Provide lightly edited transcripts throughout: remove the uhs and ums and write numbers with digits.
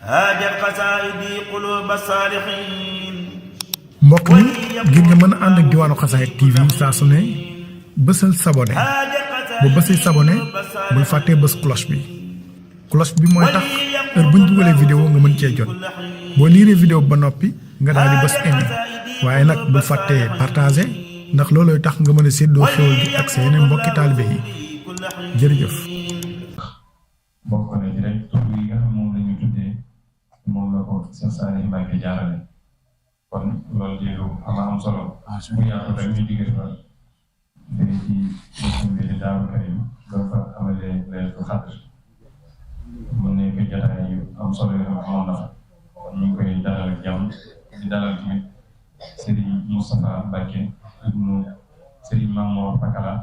هاجت قصائدي قلوب الصالحين mbokk mi ngir nga mën a ànd ak diwaanu Xasaayid TV saa su ne bësal sabone bu bësee sabone bul fàttee bës cloche bi mooy tax heure buñ dugalee vidéo nga mën cee jot boo liiree vidéo ba noppi nga daal di bës aimé waaye nag bul fàttee partagé ndax loolooy tax nga mën a séddoo xéwal gi ak sa yeneen mbokki taalibe yi jërëjëf. bokk na ci rek tur yi nga xam moom la ñu tuddee moom la ko Cheikh Saliou Mbacké jaarale kon loolu di lu am solo bu yaatu rek ñu digg fa day ci bi di Daaru Karim doo fa amalee Laylatul Qadr mu nekk jotaay yu am solo yoo xam amoon na fa kon ñu ngi koy dalal ak jàmm di dalal tamit Serigne Moustapha Mbacké ibnu Serigne Mamour Pakala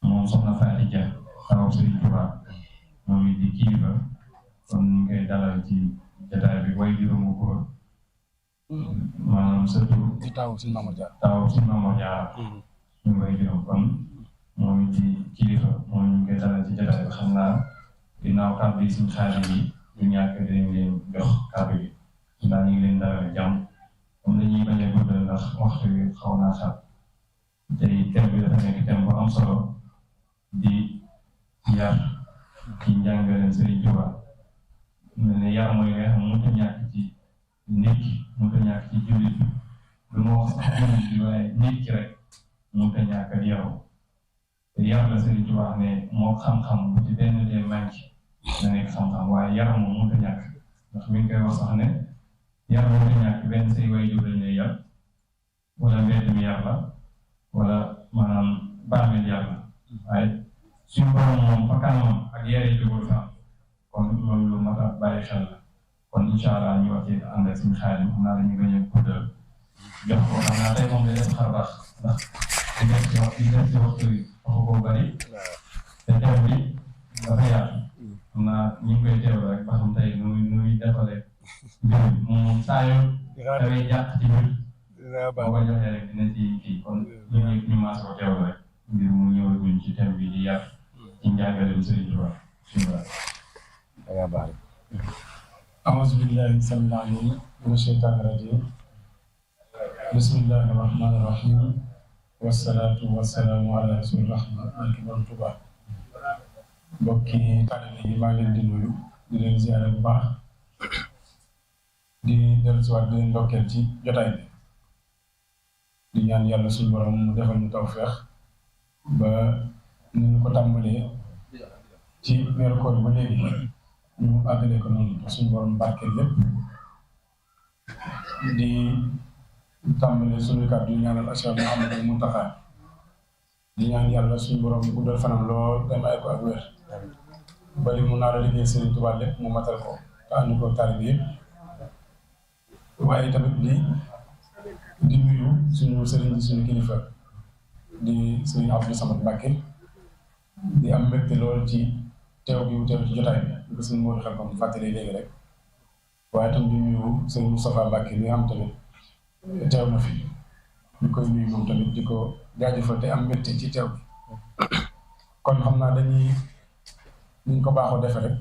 moom soxna Fatou Dia taw Serigne Touba moom it di kilifa kon ñu ngi koy dalal ci jotaay bi way juróomu ko maanaam surtout ci taw suñu Mamour Dia ñu ngi koy juróom kon moom it di kilifa moom ñu ngi koy dalal ci jotaay bi xam naa ginnaaw kàddu yi suñu xaalis yi du ñàkk dañ leen jox kàddu yi ndax ñu ngi leen dalal jàmm comme dañuy bañ a guddal ndax waxtu bi xaw naa xaar tey thème bi dafa nekk thème bu am solo di yar ci njàngaleem Serigne Touba mel ne yar mooy nga xam mënut a ñàkk ci nit ki mënut a ñàkk ci jullit bi lu ma wax sax jullit bi waaye nit ki rek mënut a ñàkk ak yaru te yar la Serigne Touba ne moo xam-xam bu ci benn dee manqué na nekk xam-xam waaye yar moom mënut a ñàkk ndax mi ngi koy wax sax ne yar mënut a ñàkk benn say waajur lañ lay yar wala mbedd mi yar la wala maanaam bàmmeel yar la waaye suñu borom moom fa kanamam ak yare jógul fa kon loolu lu mat a bàyyi xel la kon incha allah ñu wax ci ànd ak suñu xaalis xam naa dañu bañ a guddal jox ko xam naa tey moom day def xar baax ndax di def ci waxtu yi waxu ko bari te teew bi dafa yaatu xam naa ñu ngi koy teewlu rek ba xam tey nu muy defalee mbir mi moom saa yoo dafay jàq ci mbir boo ko joxee rek dina ci kii kon ñu maas ko teewlu rek ngir mu ñëwaguñ ci thème bi di yar ci njàngaleem Serigne Touba أعوذ بالله السميع العليم من الشيطان الرجيم بسم الله الرحمن الرحيم والصلاة والسلام على رسول الرحمة Borom Touba mbokki taalibe yi maa ngi leen di nuyu di leen ziyaare bu baax di dellusiwaat di leen ndokkeel ci jotaay bi di ñaan yàlla suñu borom mu defal ñu tawfeex ba ni ñu ko tàmbalee ci weeru koor ba léegi ñu àggale ko noonu suñu borom barkeel lépp di tàmbalee suñu kàddu ñaanal Cheikh Mouhamadou Mountakha di ñaan yàlla suñu borom guddal fanam lool dem ay ko ak wér ba li mu nar a liggéey Serigne Touba lépp mu matal ko te ànd ko taalibe yëpp waaye tamit di nuyu suñu Serigne suñu kilifa di Serigne Abdou Samad Mbacké di am mbégte lool ci teew gi mu teew ci jotaay bi di ko suñu Modou xel comme fàttali léegi rek waaye tam di nuyu Serigne Moustapha Mbacké mi nga xam tamit teew na fi ñu koy nuyu moom tamit di ko jaajëfal te am mbégte ci teew bi kon xam naa dañuy niñ ko baaxoo defe rek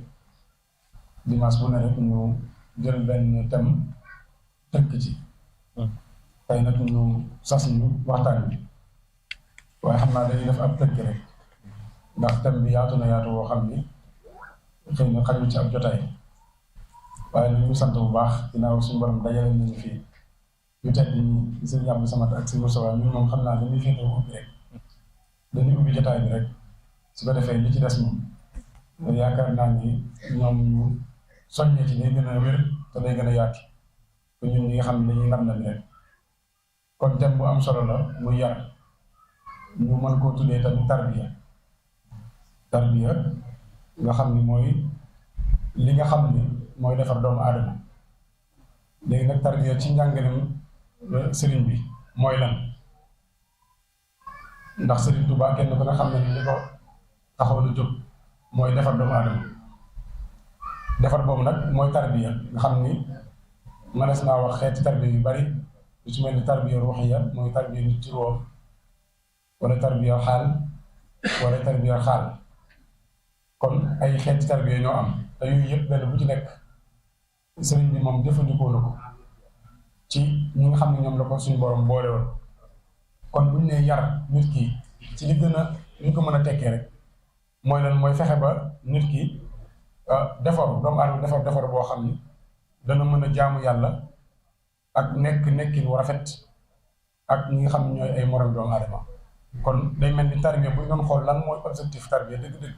dimanche bu ne rek ñu jël benn thème tënk ci tey nag ñu sas ñu waxtaan bi waaye xam naa dañuy def ab tënk rek ndax thème bi yaatu na yaatu woo xam ni xëy na xajul ci ab jotaay waaye nag ñu sant bu baax ginnaaw suñu borom dajale nañu fii yu tedd ñi sëñ Abdou Samad ak sëñ Moustapha ñun moom xam naa dañuy féete ubbi rek dañuy ubbi jotaay bi rek su ko defee li ci des moom yaakaar naa ni ñoom ñu soññee ci day gën a wér te day gën a yaatu te ñun ñi nga xam ne dañuy nam na rek kon thème bu am solo la muy yar ñu mën koo tuddee tamit tarbiya nga xam ni mooy li nga xam ni mooy defar doomu aadama léegi nag tarbiya ci njàngaleem sëriñ bi mooy lan ndax Sëriñ Tuubaa kenn ku ne xam ne ni li ko taxaw lu jóg mooy defar doomu aadama defar boobu nag mooy tarbiya nga xam ni mënees naa wax xeeti tarbiya yu bari lu ci mel ni tarbiya ruuxiya mooy tarbiya nit ci ruux wala tarbiya xaal wala tarbiya xaal kon ay xeeti tarbiya ñoo am te yooyu yëpp benn bu ci nekk sëriñ bi moom jëfandikoo na ko ci ñi nga xam ne ñoom la ko suñu borom boole woon kon buñ ne yar nit ki ci li gën a ñu ko mën a tekkee rek mooy lan mooy fexe ba nit ki defaru doomu aadama defar boo xam ni dana mën a jaamu yàlla ak nekkin wu rafet ak ñi nga xam ne ñooy ay morom doomu aadama kon day mel ni tarbiya bu ñu doon xool lan mooy objectif tarbiya dëgg-dëgg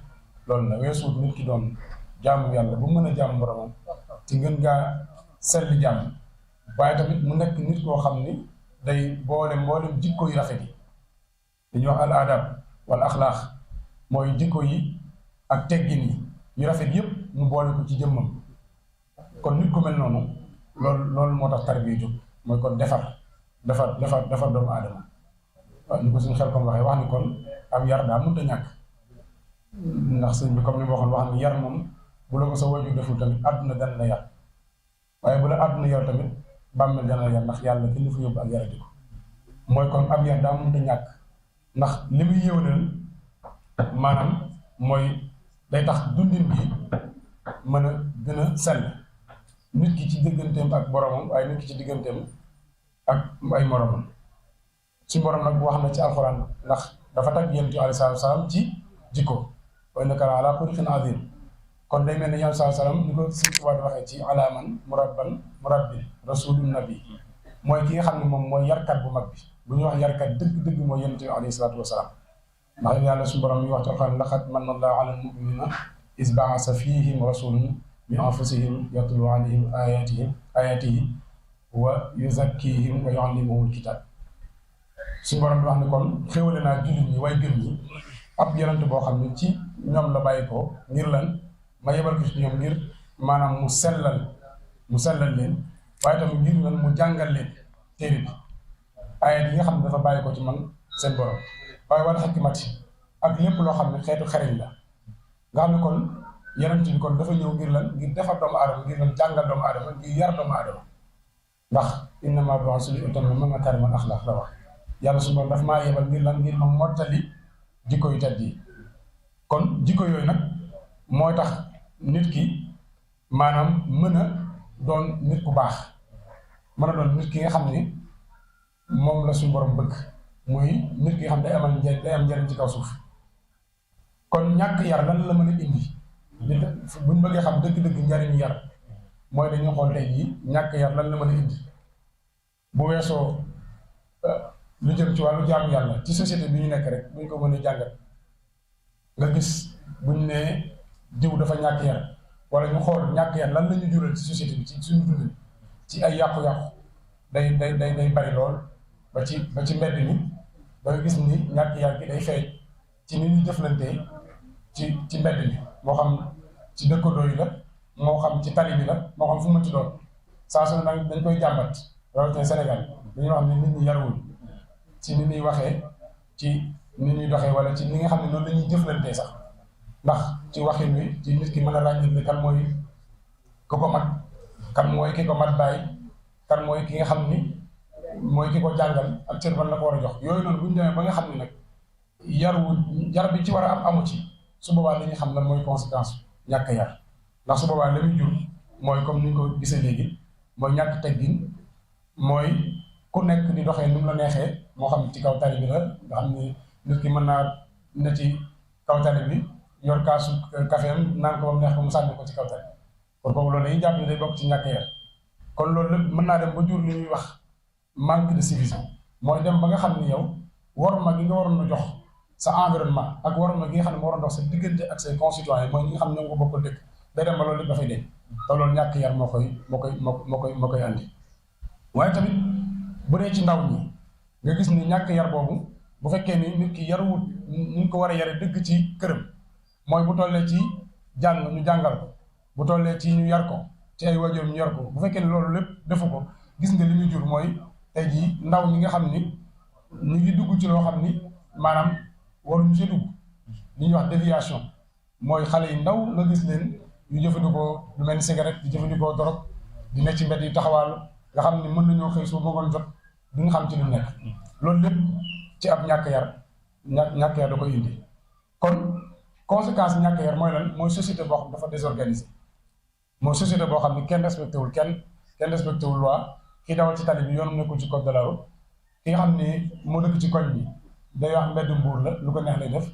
loolu la weesuut nit ki doon jaamu yàlla bu mën a jaamu boromam ci ngën gaa selli jaamu waaye tamit mu nekk nit koo xam ni day boole mboolem jikko yu rafet yi dañuy wax al adab wal axlaax mooy jikko yi ak teggin yi yu rafet yëpp mu boole ko ci jëmmam kon nit ku mel noonu loolu moo tax tarbiya jóg mooy kon defar doomu aadama waaw ñu ko suñu xel comme waxee wax ni kon am yar daa mënut a ñàkk ndax sëñ bi comme ni ma waxoon wax ni yar moom bu la ko sa wajur deful tamit àdduna dana la yar waaye bu la àdduna yar tamit bàmmeel dana la yar ndax yàlla kenn fa yóbbu ak yara di ko mooy kon am yar daa mënut a ñàkk ndax li muy yéwénal maanaam mooy day tax dundin bi mën a gën a sell nit ki ci digganteem ak boromam waaye nit ki ci digganteem ak ay moromam suñu borom nag wax na ci alxuraan ndax dafa tagg yonent bi alayhi salaatu wa salaam ci jikko wa innaka la ala xuluqin azim kon day mel ne yonent salaatu wa salaam ni ko Sëñ Tuubaa di waxee ci alaaman murabbi rasulun nabi mooy ki nga xam ne moom mooy yarkat bu mag bi bu ñuy wax yarkat dëgg-dëgg mooy yonent bi alayhi salaatu wa salaam ndax yàlla suñu borom mi wax ci alxuraan laqad manna Allahu ala al-mu'minina iz ba'asa fihim rasulun min anfusihim yatlu alayhim ayatihi wa yuzakkihim wa yuallimuhum al-kitab suñu borom bi wax ne kon xéwale naa jullit ñi way gëm ñi ab yonent boo xam ne ci ñoom la bàyyi ko ngir lan ma yebal ko ci ñoom ngir maanaam mu sellal leen waaye tamit ngir lan mu jàngal leen téere bi ayat yi nga xam ne dafa bàyyi ko ci man seen borom waaye wala xikmati ak lépp loo xam ne xeetu xereñ la nga xam ne kon yonent bi kon dafa ñëw ngir lan ngir defar doomu aadama ngir lan jàngal doomu aadama ngir yar doomu aadama ndax innamaa bu'ithtu li utammima makaarimal axlaaq la wax yàlla suñu borom dafa maa yebal ngir lan ngir ma mottali jikko yu tedd yi kon jikko yooyu nag mooy tax nit ki maanaam mën a doon nit ku baax mën a doon nit ki nga xam ni moom la suñu borom bëgg muy nit ki nga xam day am njëriñ ci kaw suuf kon ñàkk yar lan la mën a indi buñ bëggee xam dëgg-dëgg njariñu yar mooy dañuy xool tey jii ñàkk yar lan la mën a indi bu weesoo lu jëm ci wàllu jaamu yàlla ci société bi ñu nekk rek buñ ko mën a jàngat nga gis buñ ne diw dafa ñàkk yar wala ñu xool ñàkk yar lan la ñu jural ci société bi ci suñu dund ci ay yàqu-yàqu day bari lool ba ci mbedd mi da nga gis ni ñàkk yar gi day feeñ ci ni ñuy jëflantee ci mbedd mi moo xam ci dëkkandoo yi la moo xam ci tali bi la moo xam fu mu ci doon saa su ne nag dañ koy jàmbat rawatina Sénégal dañuy wax ni nit ñi yaruwul ci ni ñuy waxee ci ni ñuy doxee wala ci ni nga xam ne noonu la ñuy jëflantee sax ndax ci waxin wi ci nit ki mën a ràññil ni kan mooy ku ko mat kan mooy ki ko mat bàyyi kan mooy ki nga xam ni mooy ki ko jàngal ak cër ban la ko war a jox yooyu noonu bu ñu demee ba nga xam ne nag yar bi ci war a am amu ci su boobaa la ñuy xam lan mooy conséquence ñàkk yar ndax su boobaa la muy jur mooy comme ni ñu ko gisee léegi mooy ñàkk teggin mooy ku nekk di doxee ni mu la neexee moo xam ci kaw tali bi la nga xam ni nit ki mën naa ne ci kaw tali bi yor kaasu caféem naan ko ba mu neex ko mu sànni ko ci kaw tali kon kooku loolu dañuy jàpp ne day bokk ci ñàkk yar kon loolu lépp mën naa dem ba jur li ñuy wax manque de civisme mooy dem ba nga xam ni yow waruma gi nga waroon a jox sa environnement ak waruma gi nga xam ne moo waroon dox sa diggante ak say concitoyens mooy ñi nga xam ne ñoo ko bokkal dëkk day dem ba loolu lépp dafay dee te loolu ñàkk yar moo koy andi waaye tamit bu dee ci ndaw ñi nga gis ni ñàkk yar boobu bu fekkee ni nit ki yaruwut ni ñu ko war a yare dëgg ci këram mooy bu tollee ci jàng ñu jàngal ko bu tollee ci ñu yar ko ci ay waajur ñu yar ko bu fekkee ni loolu lépp defu ko gis nga li muy jur mooy tey jii ndaw ñi nga xam ni ñu ngi dugg ci loo xam ni maanaam waruñu ci dugg li ñuy wax déviation mooy xale yi ndaw nga gis leen ñu jëfandikoo lu mel ni cigarette di jëfandikoo drogue di nekk ci mbedd yi taxawaalu nga xam ni mën nañoo xëy soo bëggoon jot du nga xam ci lu nekk loolu lépp ci ab ñàkk yar da koy indi kon conséquence ñàkk yar mooy lan mooy société boo xam dafa désorganisé mooy société boo xam ne kenn respecté wul kenn respecté wul loi kii dawal ci tali bi yoonam nekkul ci code de la route ki nga xam ne moo dëkk ci koñ bi day wax mbedd mbuur la lu ko neex lay def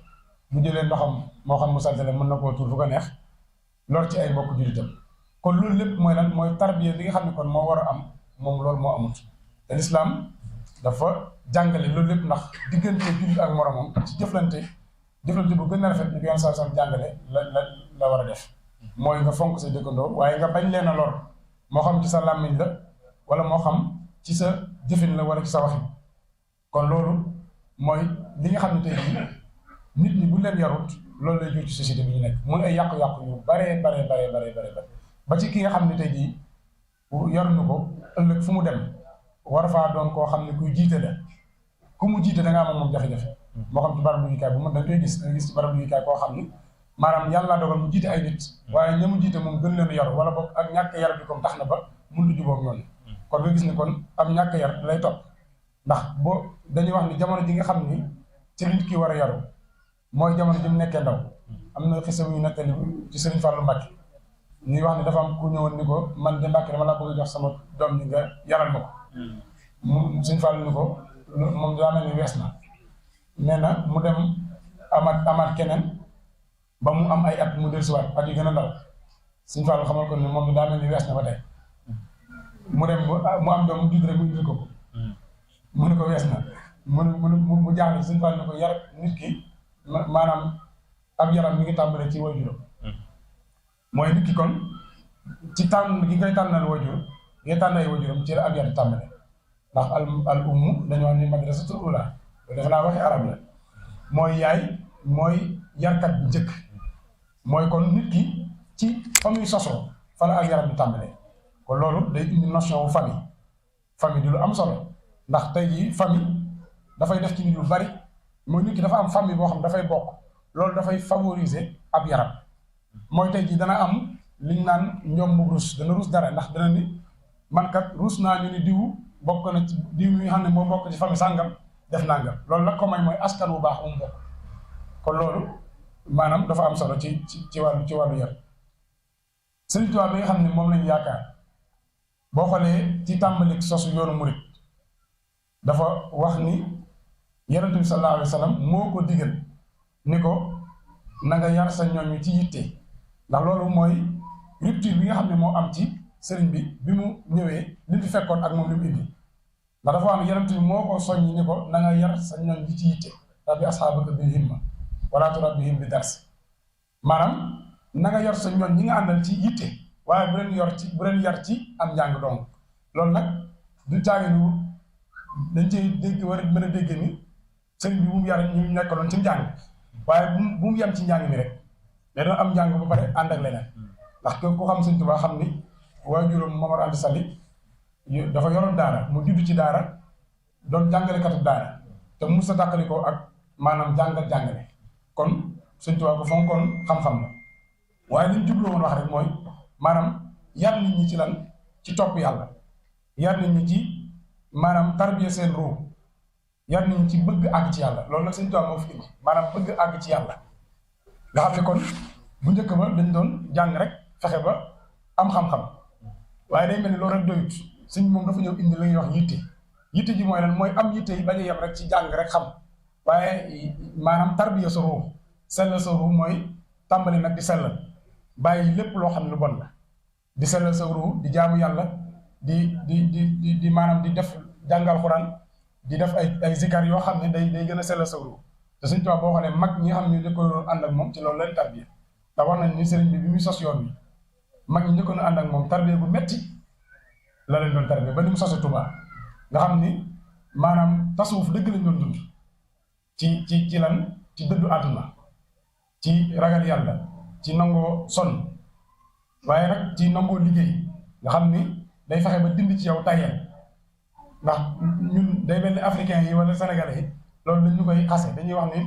bu jëlee ndoxam moo xam mu saltale mën na koo tuur fu ko neex lor ci ay mbokk jullitam kon loolu lépp mooy lan mooy tarbiya li nga xam ne kon moo war a am moom loolu moo amut te lislaam dafa jàngale loolu lépp ndax diggante jullit ak moromam ci jëflante bu gën a rafet ni ko yoon saa sam jàngale la war a def mooy nga fonk sa dëkkandoo waaye nga bañ leen a lor moo xam ci sa làmmiñ la wala moo xam ci sa jëfin la wala ci sa waxin kon loolu mooy li nga xam ne tey jii nit ñi bu leen yarut loolu lay jur ci société bi ñu nekk muy ay yàqu-yàqu yu bare ba ci ki nga xam ne tey jii yaruñu ko ëllëg fu mu dem war faa doon koo xam ne kuy jiite la ku mu jiite da ngaa am moom jafe-jafe moo xam ci barab liggéeykaay bu mën dañ koy gis ci barab liggéeykaay koo xam ni maanaam yàlla dogal mu jiite ay nit waaye ña mu jiite moom gën leen yar wala boog ak ñàkk yar bi comme tax na ba mënut a jubóog ñoom kon nga gis ni kon am ñàkk yar lay topp ndax boo dañuy wax ni jamono ji nga xam ni ci nit ki war a yaru mooy jamono ji mu nekkee ndaw am na xisa bu ñu nettali ci Serigne Fallou Mbacke ñuy wax ni dafa am ku ñëwoon ni ko man de Mbacke dama laa bëgg a jox sama doom ñi nga yaral ma ko mu Serigne Fallou ni ko moom daa mel ni wees na nee na mu dem amaat keneen ba mu am ay at mu dellusiwaat at yu gën a ndaw Serigne Fallou xamal ko ni moom daa mel ni wees na ba tey mu dem mu am doom mu judd rek mu indi ko mu ne ko wees na mu jaaxle Serigne Fallou ni ko yar nit ki maanaam ab yaram mi ngi tàmbale ci waajuram mooy nit ki kon ci tànn gi ngay tànnal waajur ngay tànn ay waajuram ci la ab yar tàmbale ndax al ummu dañoo wax ni madrasatul ula defe naa waxi arab la mooy yaay mooy yarkat bu njëkk mooy kon nit ki ci fa muy sosoo fa la ak yaram bi tàmbale kon loolu day indi notion wu famille di lu am solo ndax tey jii famille dafay def ci nit lu bari mooy nit ki dafa am famille boo xam dafay bokk loolu dafay favoriser ab yaram mooy tey jii dana am liñ naan ñoom mu ruus dana ruus dara ndax dana ni man kat ruus naa ñu ni diw bokk na ci diw mi nga xam ne moo bokk ci famille sàngam def nangam loolu nag ko may mooy askan wu baax mu bokk kon loolu maanaam dafa am solo ci wàllu yar Sëriñ Tuubaa bi nga xam ne moom lañ yaakaar boo xoolee ci tàmbali sosu yoonu murit dafa wax ni Yonent bi sallallahu alayhi wa sallam moo ko digal ni ko na nga yar sa ñooñu ci yitte ndax loolu mooy rupture bi nga xam ne moo am ci sëriñ bi mu ñëwee li fi fekkoon ak moom li mu indi ndax dafa am Yonent bi moo ko soññi ni ko na nga yar sa ñooñ bi ci yitte rabbi ashaabaka bil himma wala turabbihim bi dars maanaam na nga yar sa ñooñ ñi nga àndal ci yitte waaye bu leen yar ci am njàng dong loolu nag du caage ni dañ cee dégg war a mën a dégg ni sëriñ bi bu mu yar ñu nekkaloon ci njàng waaye bu mu yem ci njàng mi rek mais doon am njàng ba pare ànd ak leneen ndax ku xam Sëriñ Tuubaa xam ni waajuram Momar Anta Sali dafa yoroon daara mu judd ci daara doon jàngalekatu daara te mu sa tàqali ko ak maanaam jàngale kon Sëriñ Tuubaa ko fonkoon xam-xam la waaye li ñu jubloo woon wax rek mooy maanaam yar nit ñi ci lan ci topp yàlla yar nit ñi ci maanaam tarbiya seen ruux yar nit ñi ci bëgg àgg ci yàlla loolu nag Sëriñ Tuubaa moo fi indi maanaam bëgg àgg ci yàlla nga xam ne kon bu njëkk ba dañ doon jàng rek fexe ba am xam-xam waaye day mel ni loolu rek doyut sëñ moom dafa ñëw indi la ñuy wax yitte ji mooy lan mooy am yitte yi bañ a yem rek ci jàng rek xam waaye maanaam tarbiya sa ruux sellal sa ruux mooy tàmbali nag di sellal bàyyi lépp loo xam ne lu bon la di sellal sa ruux di jaamu yàlla di maanaam di def jàngal xuraan di def ay zikar yoo xam ne day gën a sellal sa ruux te Sëriñ Tuubaa boo xoolee mag ñi nga xam ne njëkkoon ànd ak moom ci loolu lañ tarbiya ndax wax nañ ni sëriñ bi muy sos yoon bi mag ñi njëkkoon ànd ak moom tarbiya bu metti la leen doon tarbiya ba ni mu sosee Tuubaa nga xam ni maanaam tasawuf dëgg lañ doon dund ci lan ci dëddu àdduna ci ragal yàlla ci nangoo sonn waaye nag ci nangoo liggéey nga xam ni day fexe ba dindi ci yow tayel ndax ñun day mel ni africain yi wala sénégalais yi loolu dañ ñu koy xase dañuy wax ni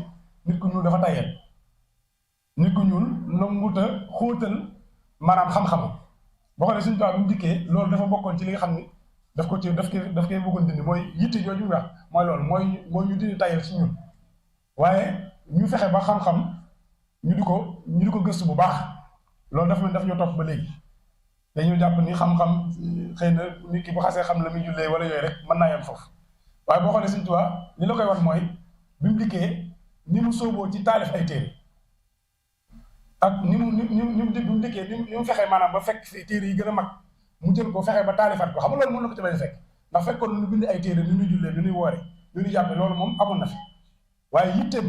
nit ku ñuul dafa tayel nit ku ñuul nanguut a xóotal maanaam xam-xam boo xoolee Sëriñ Tuubaa bi mu dikkee loolu dafa bokkoon ci li nga xam ni daf koy bëggoon dindi mooy yitte jooju wax mooy loolu mooy ñu dindi tayel ci ñun waaye ñu fexe ba xam-xam ñu di ko gëstu bu baax loolu daf ñoo topp ba léegi dañu jàpp ni xam-xam xëy na nit ki bu xasee xam la muy jullee wala yooyu rek mën naa yem foofu waaye boo xoolee Sëñ Tuubaa li la koy wax mooy bi mu dikkee ni mu sóoboo ci taalif ay téere ak ni mu dikkee ni mu fexee maanaam ba fekk fi téere yi gën a mag mu jël ko fexe ba taalifaat ko xam nga loolu mën na ko ci bañ a fekk ndax fekkoon nu bind ay téere ni ñuy jullee ni ñuy woore ni ñuy jàppe loolu moom amoon na fi waaye yitteem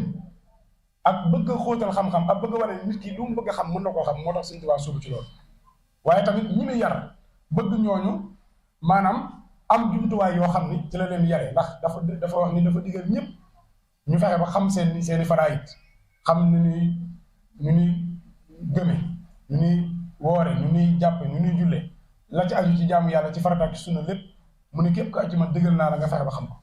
ak bëgg a xóotal xam-xam ak bëgg a wane nit ki lu mu bëgg a xam mën na koo xam moo tax Sëñ Tuubaa sóobu ci loolu waaye tamit ñi muy yar bëgg ñooñu maanaam am jumtuwaay yoo xam ni ci la leen yare ndax dafa wax ni dafa digal ñëpp ñu fexe ba xam seeni faraayit xam ni ñuy gëme ñu ñuy woore ñu ñuy jàppe ñu ñuy julle la ci aju ci jaamu yàlla ci farata ak sunna lépp mu ne képp ko aju man dëggal naa la nga fexe ba xam ko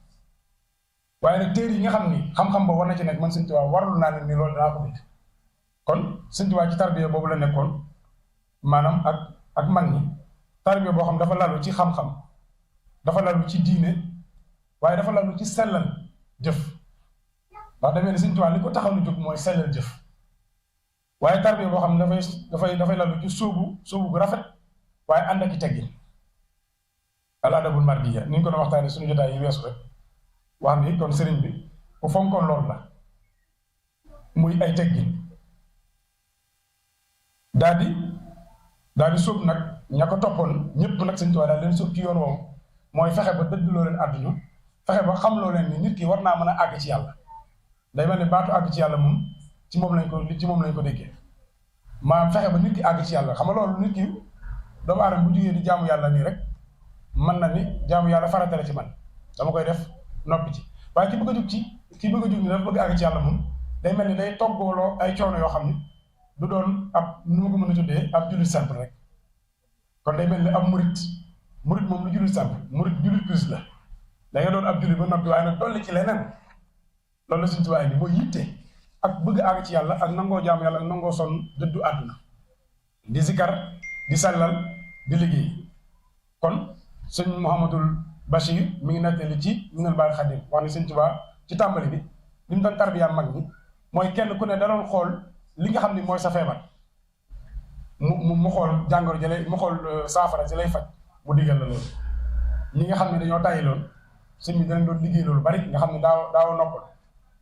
waaye nag téere yi nga xam ni xam-xam ba war na ci nekk man Sëñ Tuubaa warlu naa leen ni loolu danaa ko bind kon Sëñ Tuubaa ci tarbiya boobu la nekkoon maanaam ak mag ñi tarbiya boo xam dafa lalu ci xam-xam dafa lalu ci diine waaye dafa lalu ci sellal jëf ndax demee ni Sëñ Tuubaa li ko taxaw lu jóg mooy sellal jëf waaye tarbiya boo xam dafay lalu ci sóobu gu rafet waaye ànd ak i teggin al adabul mardiya ni ñu ko doon waxtaanee suñu jotaay yi weesu rek wax ni kon sëriñ bi ku fonkoon loolu la muy ay teggin daal di sóob nag ña ko toppoon ñëpp nag Sëñ Tuubaa daal leen sóob ci yoon woowu mooy fexe ba dëddloo leen àdduna fexe ba xamloo leen ni nit ki war naa mën a àgg ci yàlla day mel ni baatu àgg ci yàlla moom ci moom lañ ko déggee maanaam fexe ba nit ki àgg ci yàlla xam nga loolu nit ki doomu aadama bu jugee di jaamu yàlla nii rek mën na ni jaamu yàlla farata la ci man dama koy def noppi ci waaye ki bëgg a jug ni dafa bëgg àgg ci yàlla moom day mel ni day toggooloo ay coono yoo xam ni du doon ab nu ma ko mën a tuddee ab jullit simple rek kon day mel ni ab murit moom lu jullit simple murit jullit plus la da nga doon ab jullit ba noppi waaye nag dolli ci leneen loolu la Sëñ Tuubaa ni mooy yitte ak bëgg àgg ci yàlla ak nangoo jaamu yàlla ak nangoo sonn dëddu àdduna di zikar di sellal di liggéey kon sëñ Mouhamadul Bachir mi ngi nettali ci Minanul Baaqil Xadiim wax ni Sëñ Tuubaa ci tàmbali bi li mu doon tarbiya mag ñi mooy kenn ku ne da doon xool li nga xam ni mooy sa feebar mu xool jàngoro ji lay mu xool saafara si lay faj mu digal la loolu ñi nga xam ne dañoo tàyyi loolu sëñ bi danañ doon liggéey loolu bari nga xam ne daaw noppal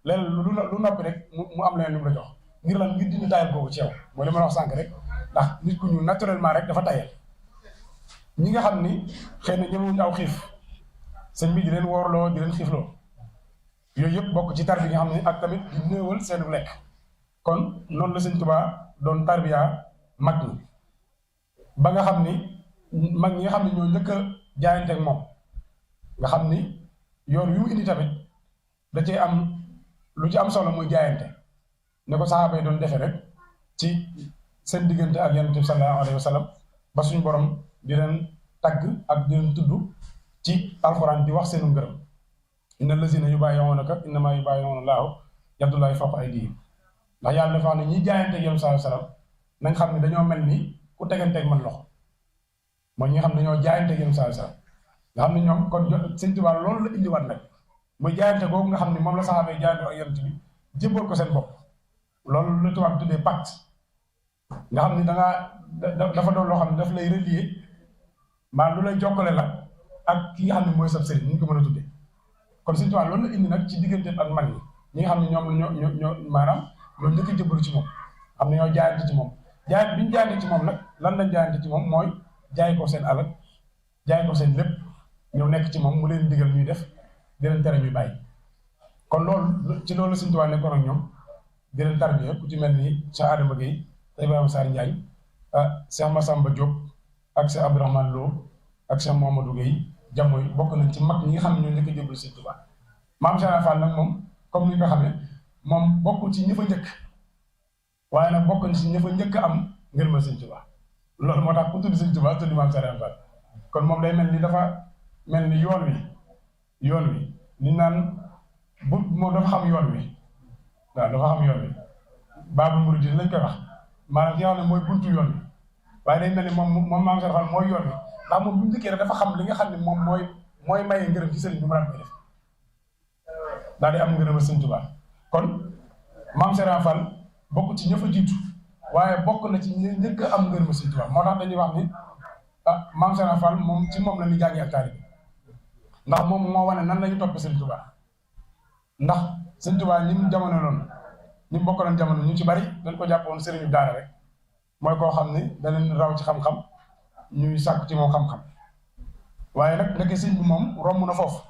leen lu noppi rek mu am leen lu mu la jox ngir lan ngir dindi tayal boobu ci yow mooy li ma la wax sànq rek ndax nit ku ñu naturellement rek dafa tayal ñi nga xam ni xëy na ñëwuñu aw xiif sëñ bi di leen woorloo di leen xiifloo yooyu yëpp bokk ci tarbi nga xam ne ak tamit di néewal seenu lekk kon noonu la Sëñ Tuubaa doon tarbiya mag ñi ba nga xam ni mag ñi nga xam ne ñoo njëkk a jaayante ak moom nga xam ni yoon wi mu indi tamit da cee am lu ci am solo muy jaayante ne ko saxaaba yi doon defee rek ci seen diggante ak Yonent bi sallallahu alayhi wa sallam ba suñu borom di leen tagg ak di leen tudd ci alxuraan di wax seenu ngërëm inna lazina yubaayi'uunaka innamaa yubaayi'uuna llaaha yadullaahi fawqa aydiihim ndax yàlla dafa wax ne ñi jaayante ak Yonent sallallahu alayhi wa sallam nañ xam ne dañoo mel ni ku teganteeg man loxo mooy ñi nga xam ne dañoo jaayante ak Yonent sallallahu alayhi wa sallam nga xam ne ñoom kon Sëñ Tuubaa loolu la indiwaat nag muy jaayante googu nga xam ne moom la saxaaba yi jaayante ak Yonent bi jébbal ko seen bopp loolu la tubaab tuddee pacte nga xam ni dafa doon loo xam ne daf lay relier maanaam lu lay jokkale la ak ki nga xam ne mooy sab sëriñ ni ñu ko mën a tuddee kon Sëñ Tuubaa loolu la indi nag ci diggante ak mag ñi nga xam ne ñoo maanaam ñoo njëkk a jébbalu ci moom xam ne ñoo jaayante ci moom jaayante bi ñu jaayante ci moom nag lan lañ jaayante ci moom mooy jaay ko seen alal jaay ko seen lépp ñëw nekk ci moom mu leen digal ñuy def di leen tere ñuy bàyyi kon loolu ci loolu Sëñ Tuubaa nekkoon ak ñoom di leen tarbiya ku ci mel ni Cheikh Adama Gueye Ibrahima Sarr Ndiaye Cheikh Massamba Diop ak Cheikh Abdourahmane Lo ak Cheikh Mouhamadou Gueye jamono yi bokk nañ ci mag ñi nga xam ne ñoo njëkk a jébbalu Sëñ Tuubaa Maam Cheikh Fall nag moom comme ni nga xam ne moom bokkul ci ñi fa njëkk waaye nag bokk na ci ñi fa njëkk am ngërëmal Sëñ Tuubaa loolu moo tax ku tudd Sëñ Tuubaa tudd Maam Cheikh Fall kon moom day mel ni dafa mel ni yoon wi li naan moom dafa xam yoon wi waaw dafa xam yoon wi Baabul Muriid lañ koy wax maanaam ki nga xam ne mooy buntu yoon wi waaye day mel ni moom Maam Cheikh Fall mooy yoon wi ndax moom bu ñu njëkkee rek dafa xam li nga xam ne moom mooy maye ngërëm ci sëriñ bi mu daan koy def daal di am ngërëmal Sëñ Tuubaa kon Maam Cheikh Fall bokk ci ña fa jiitu waaye bokk na ci ñi njëkk a am ngërëmal Sëñ Tuubaa moo tax dañuy wax ni maam Serigne Fall moom ci moom la ñu jàngee ak taalibe ndax moom moo wane nan la ñu topp Serigne Touba ndax Serigne Touba ñi mu jamono loon ñi mu bokkaloon jamono ñu ci bari dañ ko jàppoon Serigne daara rek mooy koo xam ni da leen raw ci xam-xam ñuy sàkku ci moom xam-xam waaye nag ndeke sëñ bi moom romb na foofu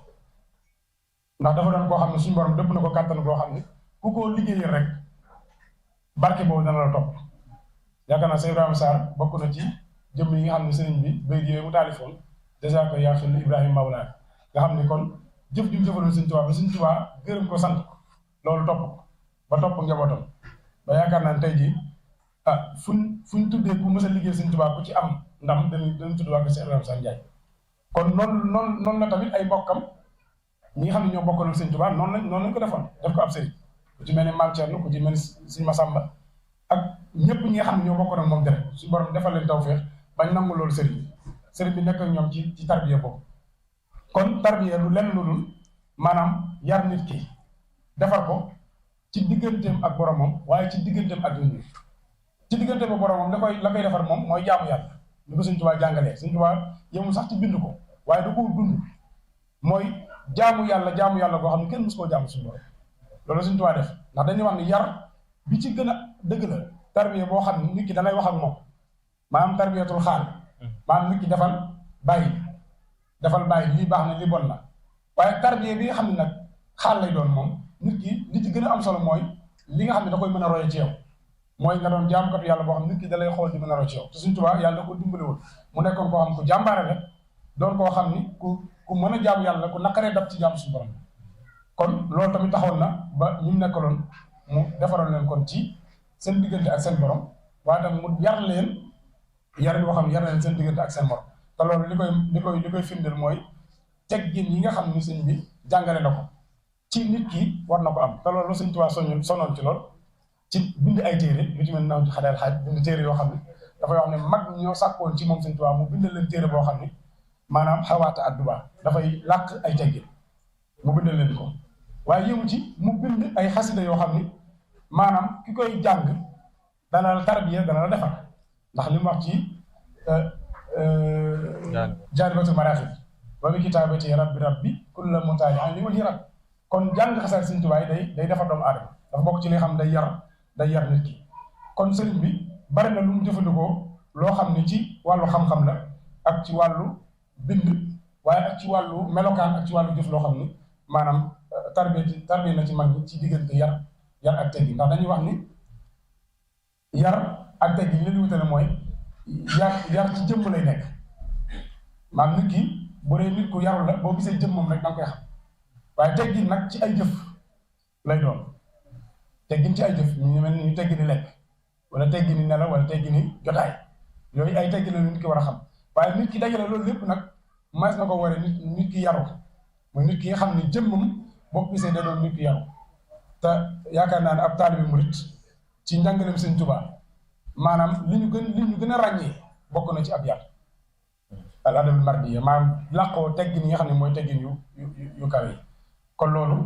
ndax dafa doon koo xam ne suñu borom dëpp na ko kàttan koo xam ne ku ko liggéeyal rek barke boobu dana la topp yaakaar naa Sëñ Ibrahima Sarr bokk na ci jëmm yi nga xam ne sëriñ bi bay yooyu mu taalifoon dèjà ko yaa xel Ibrahima Mawlaay nga xam ne kon jëf ju mu jëfaloon Sëñ Tuubaa ba Sëñ Tuubaa gërëm ko sant ko loolu topp ko ba topp njabootam ba yaakaar naa ne tey jii fuñ tuddee ku mës a liggéey Sëñ Tuubaa ku ci am ndam dañu tudd waa ko Sëñ Ibrahima Sarr Ndiaye kon noonu la tamit ay mbokkam ñi nga xam ne ñoo bokkaloon Sëñ Tuubaa noonu lañ ko defoon def ko ab sëriñ ku ci mel ne Maam Thierno ku ci mel ne Sëñ Masamba ak ñëpp ñi nga xam ne ñoo bokkoon ak moom deret suñu borom defal leen tawfeex bañ nangu loolu sëriñ bi nekk ak ñoom ci tarbiya boobu kon tarbiya lu lenn lu dul maanaam yar nit ki defar ko ci digganteem ak boromam waaye ci digganteem ak nit ñi ci digganteem ak boromam la koy defar moom mooy jaamu yàlla ni ko Sëñ Tuubaa jàngalee Sëñ Tuubaa yemul sax ci bind ko waaye da koo dund mooy jaamu yàlla boo xam ne kenn mësu koo jaamu suñu borom loolu Sëñ Tuubaa def ndax dañuy wax ni yar bi ci gën a dëgg la tarbiya boo xam ne nit ki danay wax ak moom maanaam tarbiyatul xaal maanaam nit ki defal bàyyi lii baax na lii bon na waaye tarbiya bi nga xam ne nag xaal lay doon moom nit ki li ci gën a am solo mooy li nga xam ne da koy mën a roye ci yow mooy nga doon jaamkatu yàlla boo xam nit ki da lay xool di mën a roye ci yow te Sëñ Tuubaa yàlla da ko dimbaliwul mu nekkoon koo xam ku jàmbaare la doon koo xam ni ku mën a jaamu yàlla ku naqaree dab ci jaamu suñu borom kon loolu tamit taxoon na ba ñu nekkaloon mu defaroon leen kon ci seen diggante ak seen borom waaye tamit mu yar leen yarin boo xam ne yar leen seen diggante ak seen borom te loolu li koy firndeel mooy teggin yi nga xam ni sëñ bi jàngale na ko ci nit ki war na ko am te loolu Sëñ Tuubaa sonoon ci lool ci bind ay téere lu ci mel naw ci xadeel xaaj bind téere yoo xam ne dafay wax ne mag ñoo sàkkoon ci moom Sëñ Tuubaa mu bindal leen téere boo xam ni maanaam xawaata adduba dafay làq ay teggin mu bindal leen ko waaye yëmu ci mu bind ay xasida yoo xam ni maanaam ki koy jàng dana la tarbiya dana la defar ndax li mu wax ci jaalibatul maraaxib wa bi kitaabati rabbi kulla mutaali'in li wajhi rabbi kon jàng xasaat Sëñ Tuubaa day defar doomu aadama dafa bokk ci li nga xam day yar nit ki kon sëriñ bi bari na lu mu jëfandikoo loo xam ne ci wàllu xam-xam la ak ci wàllu bind waaye ak ci wàllu melokaan ak ci wàllu jëf loo xam ni maanaam tarbiya na ci mag ñi ci diggante yar ak teggi ndax dañuy wax ni yar ak teggi li leen wutale mooy yar ci jëmm lay nekk maanaam nit ki bu dee nit ku yarul la boo gisee jëmmam rek da nga koy xam waaye teggin nag ci ay jëf lay doon teggin ci ay jëf ñu mel ni ñu teggi ni lekk wala teggi ni nelaw wala teggi ni jotaay yooyu ay teggin la nit ki war a xam waaye nit ki dajale loolu lépp nag mas na ko waree nit ki yaru mooy nit ki nga xam ne jëmmam boo ko gisee da doon nit ki yaru te yaakaar naa ne ab taalibe murit ci njàngaleem Sëñ Tuubaa maanaam li ñu gën a ràññee bokk na ci ab yar al adabul mardiya maanaam làqoo teggin yi nga xam ne mooy teggin yu kaw yi kon loolu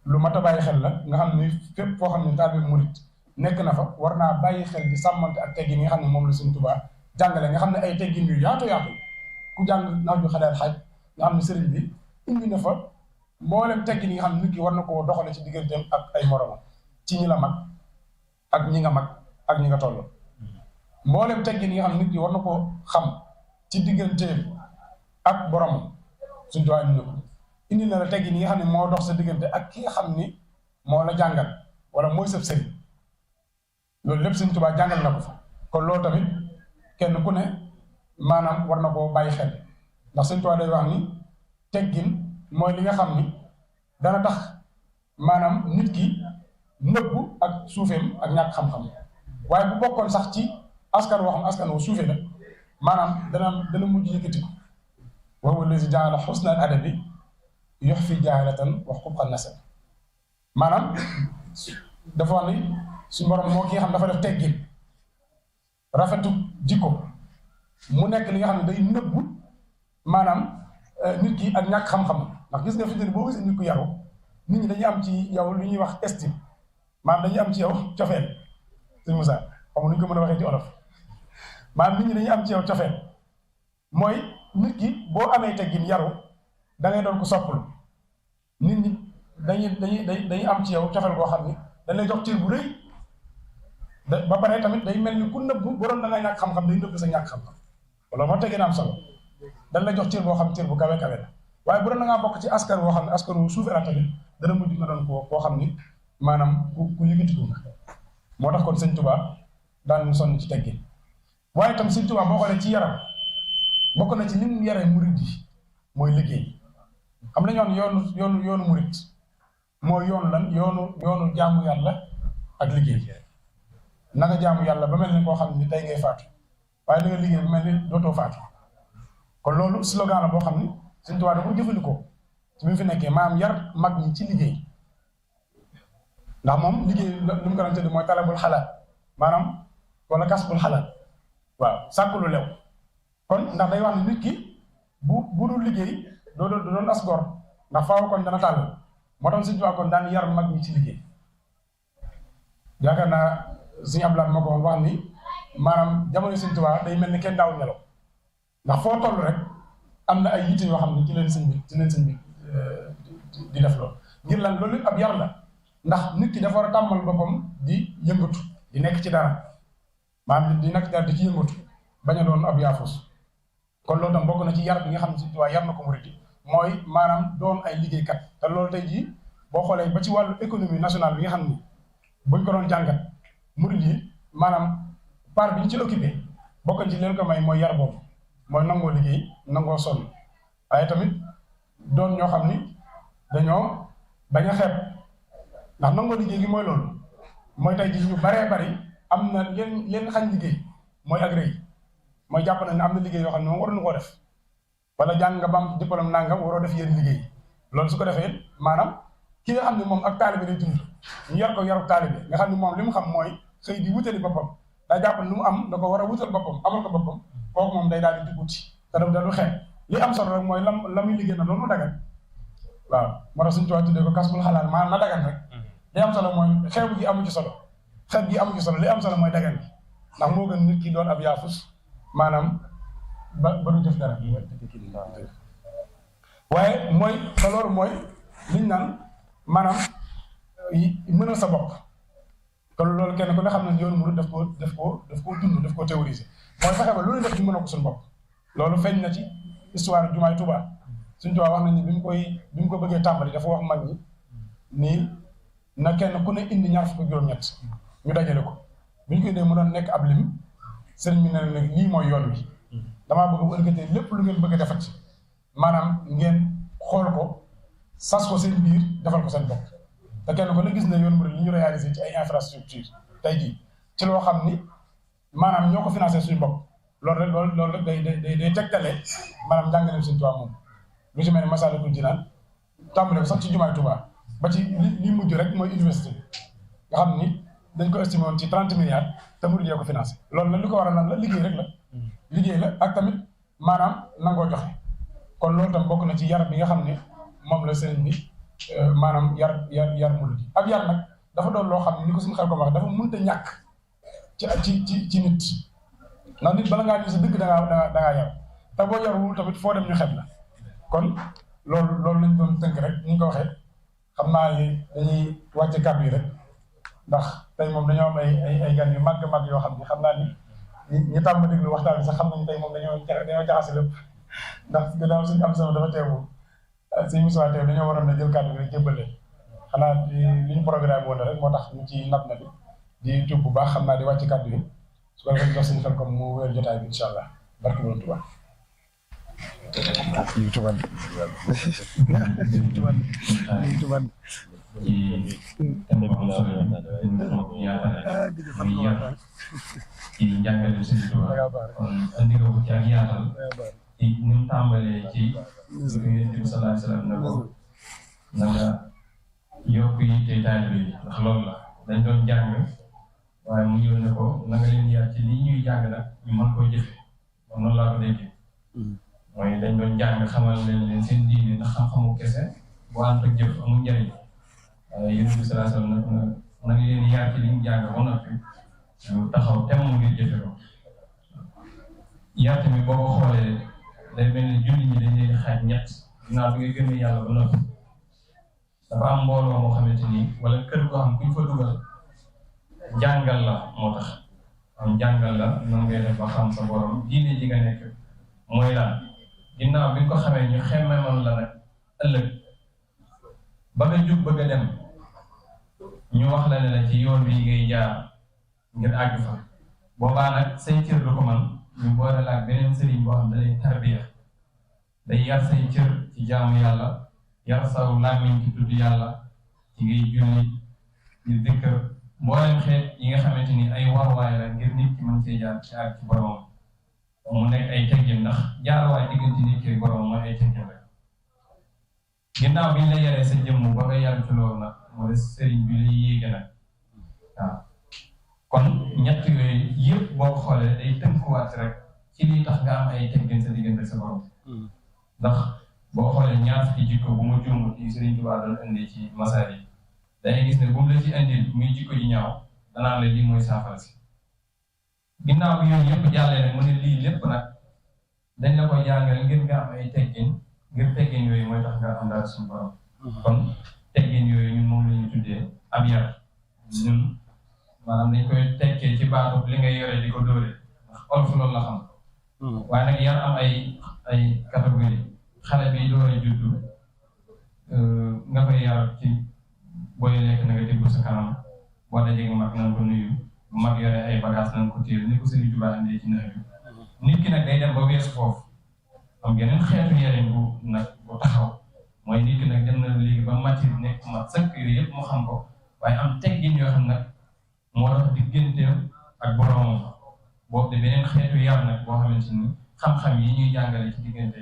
lu mat a bàyyi xel la nga xam ne fépp foo xam ne taalibe murit nekk na fa war naa bàyyi xel di sàmmante ak teggin yi nga xam ne moom la Sëñ Tuubaa jàngale nga xam ne ay teggin yu yaatu ku jàng naw ju xadaal xaaj nga xam ne sëriñ bi indi na fa mboolem teggin yi nga xam ne nit ki war na koo doxale ci digganteem ak ay moromam ci ñi la mag ak ñi nga mag ak ñi nga toll mboolem teggin yi nga xam ne nit ki war na koo xam ci digganteem ak boromam Sëñ Tuubaa indi na la teggin yi nga xam ne moo dox sa diggante ak ki nga xam ni moo la jàngal wala mooy sëb sëriñ loolu lépp Sëñ Tuubaa jàngal na ko fa kon loolu tamit kenn ku ne maanaam war na koo bàyyi xel ndax Sëñ Tuubaa day wax ni teggin mooy li nga xam ni dana tax maanaam nit ki nëbbu ak suufeem ak ñàkk xam-xam waaye bu bokkoon sax ci askan woo xam askan woo suufee la maanaam dana mujj yëkkati ko wa huwa allazi jaala xusna al adabi yuxfi jaalatan wa xubqa nasab maanaam dafa wax ni suñu borom moo ki nga xam dafa def teggin rafetu jikko mu nekk li nga xam ne day nëbbu maanaam nit ki ak ñàkk xam-xam ndax gis nga fi mu ne boo gisee nit ku yaru nit ñi dañuy am ci yow lu ñuy wax estime maanaam dañuy am ci yow cofeel sëñ Moussa xam nu ñu ko mën a waxee ci olof maanaam nit ñi dañuy am ci yow cofeel mooy nit ki boo amee teggin yaru da ngay doon ko soppul nit ñi dañuy am ci yow cofeel boo xam ni dañ lay jox cër bu rëy ba pare tamit day mel ni ku nëbb bu doon da ngay ñàkk xam-xam day nëbb sa ñàkk xam-xam wala moo teggin am solo dañ lay jox cër boo xam cër bu kawe kawe la waaye bu doon da ngaa bokk ci askan woo xam ne askan wu suufee la tamit dana mujj nga doon koo xam ni maanaam ku yëkkatiku nga moo tax kon sëñ Tuubaa daan mu sonn ci teggin waaye itam sëñ Tuubaa boo xoolee ci yaram bokk na ci li mu yaree murid yi mooy liggéey xam nañu yoonu murid mooy yoonu lan yoonu jaamu yàlla ak liggéey na nga jaamu yàlla ba mel ni koo xam ni tey ngay faatu waaye da nga liggéey ba mel ni dootoo faatu kon loolu slogan la boo xam ni sëñ Tuubaa da ko jëfandikoo ci bi mu fi nekkee maanaam yar mag ñi ci liggéey ndax moom liggéey lu mu ko doon tëdd mooy talabul xalaat maanaam wala kasbul xalaat waaw sàkku lu lew kon ndax day wax ne nit ki bu dul liggéey doo doon as gor ndax faaw kon dana tàll moo tax sëñ Tuubaa kon daan yar mag ñi ci liggéey yaakaar naa suñu ablaat moo ko woon wax ni maanaam jamono sëñ Tuubaa day mel ni kenn daawul nelaw ndax foo toll rek am na ay yitte yoo xam ne ci leen sëñ bi di def loolu ngir lan loolu ab yar la ndax nit ki dafa war a tàmmal boppam di yëngatu di nekk ci dara maanaam di nekk ci dara di ci yëngatu bañ a doon ab yaafus kon loolu tam bokk na ci yar bi nga xam ne sëñ Tuubaa yar na ko murid yi mooy maanaam doon ay liggéeykat te loolu tey jii boo xoolee ba ci wàllu économie nationale bi nga xam ni buñ ko doon jàngat murid yi maanaam part bi ñu ci occupé bokk ci leen ko may mooy yar boobu mooy nangoo liggéey nangoo sonn waaye tamit doon ñoo xam ni dañoo bañ a xeeb ndax nangoo liggéey gi mooy loolu mooy tey jii ñu baree bari am na leen xañ liggéey mooy ak rëy mooy jàpp na ne am na liggéey yoo xam ne moom waruñu koo def wala jàng nga ba am diplôme nangam waroo def yéen liggéey loolu su ko defee maanaam ki nga xam ne moom ak taalibe lay dund ñu yar ko yaru taalibe nga xam ne moom li mu xam mooy xëy di wutali boppam daa jàpp ne lu mu am da ko war a wutal boppam amal ko boppam kooku moom day daal di wuti te da du xeeb li am solo rek mooy la muy liggéey na loolu mu dagan waaw moo tax suñu tubaab tuddee ko kasbul xalaal maanaam na dagan rek li am solo mooy xeebu gi amu ci solo xeeb gi amu ci solo li am solo mooy dagan bi ndax moo gën nit ki doon ab yaafus maanaam ba du jëf dara waaye mooy te loolu mooy liñ naan maanaam mënal sa bopp te loolu kenn ku ne xam ne yoonu murid daf koo dund daf koo théoriser mooy fexe ba lu ñu def ñu mën a ko suñu bopp loolu feeñ na ci histoire jumaay Tuubaa suñu Tuubaa wax nañ ni bi mu ko bëggee tàmbali dafa wax mag ñi nii na kenn ku ne indi ñaar fukk juróom-ñett ñu dajale ko bi ñu ko indee mu doon nekk ab lim sëriñ bi ne nag lii mooy yoon wi damaa bëgg bu ëllëgatee lépp lu ngeen bëgg a defat maanaam ngeen xool ko sas ko seen biir defal ko seen bopp te kenn ko ne gis na yoon murid li ñu réalisé ci ay infrastructure tey jii ci loo xam ni maanaam ñoo ko financé suñu bopp loolu rek day tegtale maanaam njàngaleem Sëñ Tuubaa moom lu ci mel ne Masaalikul Jinaan tàmbale ko sax ci jumaay Tuubaa ba ci li mujj rek mooy université nga xam ni dañ ko estimé woon ci 30 milliards te murid yoo ko financé loolu la li ko waral lan la liggéey rek la liggéey la ak tamit maanaam nangoo joxe kon loolu tam bokk na ci yar bi nga xam ne moom la sëriñ bi maanaam yar murid yi ab yar nag dafa doon loo xam ne ni ko suñu xel ko wax dafa mënta ñàkk ci nit ndax nit bala ngaa di sa dëgg da ngaa yar te boo yarul tamit foo dem ñu xet la kon loolu lañ doon tënk rek ni ñu ko waxee xam naa ni dañuy wàcce kàddu yi rek ndax tey moom dañoo am ay gan yu màgg yoo xam ne xam naa ni ñu tàmm déglu waxtaan bi sax xam nañu tey moom dañoo jaxase lépp ndax gannaaw suñu am sama dafa teewu suñu Moussa teew dañoo waroon a jël kàddu bi rek jébbale xanaa li ñu programme woon rek moo tax ñu ci nat na bi di tuub bu baax xam naa di wàcc kàddu yi su ko defee jox suñu xel comme mu wéer jotaay bi incha allah barke borom Tuubaa ci njàngale Sëñ Tuubaa kon andi nga ko ci ak yaatal ci ni mu tàmbalee ci Yonent bi sallallahu alayhi wa sallam ne ko na nga yokk yi te taalibe yi ndax loolu la dañ doon jàng waaye mu ñëw ne ko na nga leen yar ci lii ñuy jàng nag ñu mën koo jëfe moom noonu laa ko déggee mooy dañ doon jàng xamal leen seen diine ndax xam-xamu kese bu ànd ak jëf amul njëriñ waaye Yonent bi sallallahu alayhi wa sallam nag na nga leen yar ci li ñu jàng ba noppi ñu taxaw temm ngir jëfe ko yar tamit boo ko xoolee day mel ni julli ñi dañ leen xaaj ñett ginnaaw bi nga gëmee yàlla ba noppi dafa am mbooloo moo xamante ni wala kër goo xam kuñ fa dugal jàngal la moo tax am jàngal la noonu ngay def ba xam sa borom diine ji nga nekk mooy lan ginnaaw bi nga ko xamee ñu xemmeemal la nag ëllëg ba nga jug bëgg a dem ñu wax la ne la ci yoon wi ngay jaar ngir àgg fa boobaa nag say cër du ko man ñu boole la ak beneen sëriñ boo xam da lay tarbiya day yar say cër ci jaamu yàlla yar saw làmmiñ ci tudd yàlla ci ngay julli di dikkër mboolem xeet yi nga xamante ni ay waruwaay la ngir nit ki mën see jaar ci àgg ci borom mu nekk ay teggin ndax jaarawaay diggante nit ki borom mooy ay teggin rek ginnaaw bi ñu la yaree sa jëmm ba nga yàgg ci loolu nag moo des sëriñ bi lay yéege nag waaw kon ñett yooyu yëpp boo xoolee day tënkuwaat rek ci lii tax nga am ay teggin sa diggante sa borom ndax boo xoolee ñaar fukki jikko bu ma juumut ci Sëriñ Tuubaa doon indi ci masaal yi dangay gis ne bu mu la ci indil muy jikko ji ñaaw danaa la lii mooy saafara si ginnaaw bi yooyu yëpp jàllee nag mu ne lii lépp nag dañ la koy jàngal ngir nga am ay teggin ngir teggin yooyu mooy tax nga am daal suñu borom kon teggin yooyu ñun moom la ñu tuddee ab yar ñun maanaam dañ koy tekkee ci baatu li ngay yore di ko dóore ndax olof loolu la xam waaye nag yar am ay catégorie xale bi doore juddu nga koy yar ci booy lekk na nga déglu sa kanam boo dajee mag na nga ko nuyu mag yore ay bagage na nga ko téel ni ko Sëriñ Tuubaa indee ci nawet bi nit ki nag day dem ba weesu foofu am geneen xeetu yarin bu nag bu taxaw mooy nit ki nag dem na léegi ba mature nekk mat sëkk yooyu yëpp mu xam ko waaye am teggin yoo xam nag moo tax digganteem ak boromam boobu de beneen xeetu yar nag boo xamante ni xam-xam yi ñuy jàngale ci diggante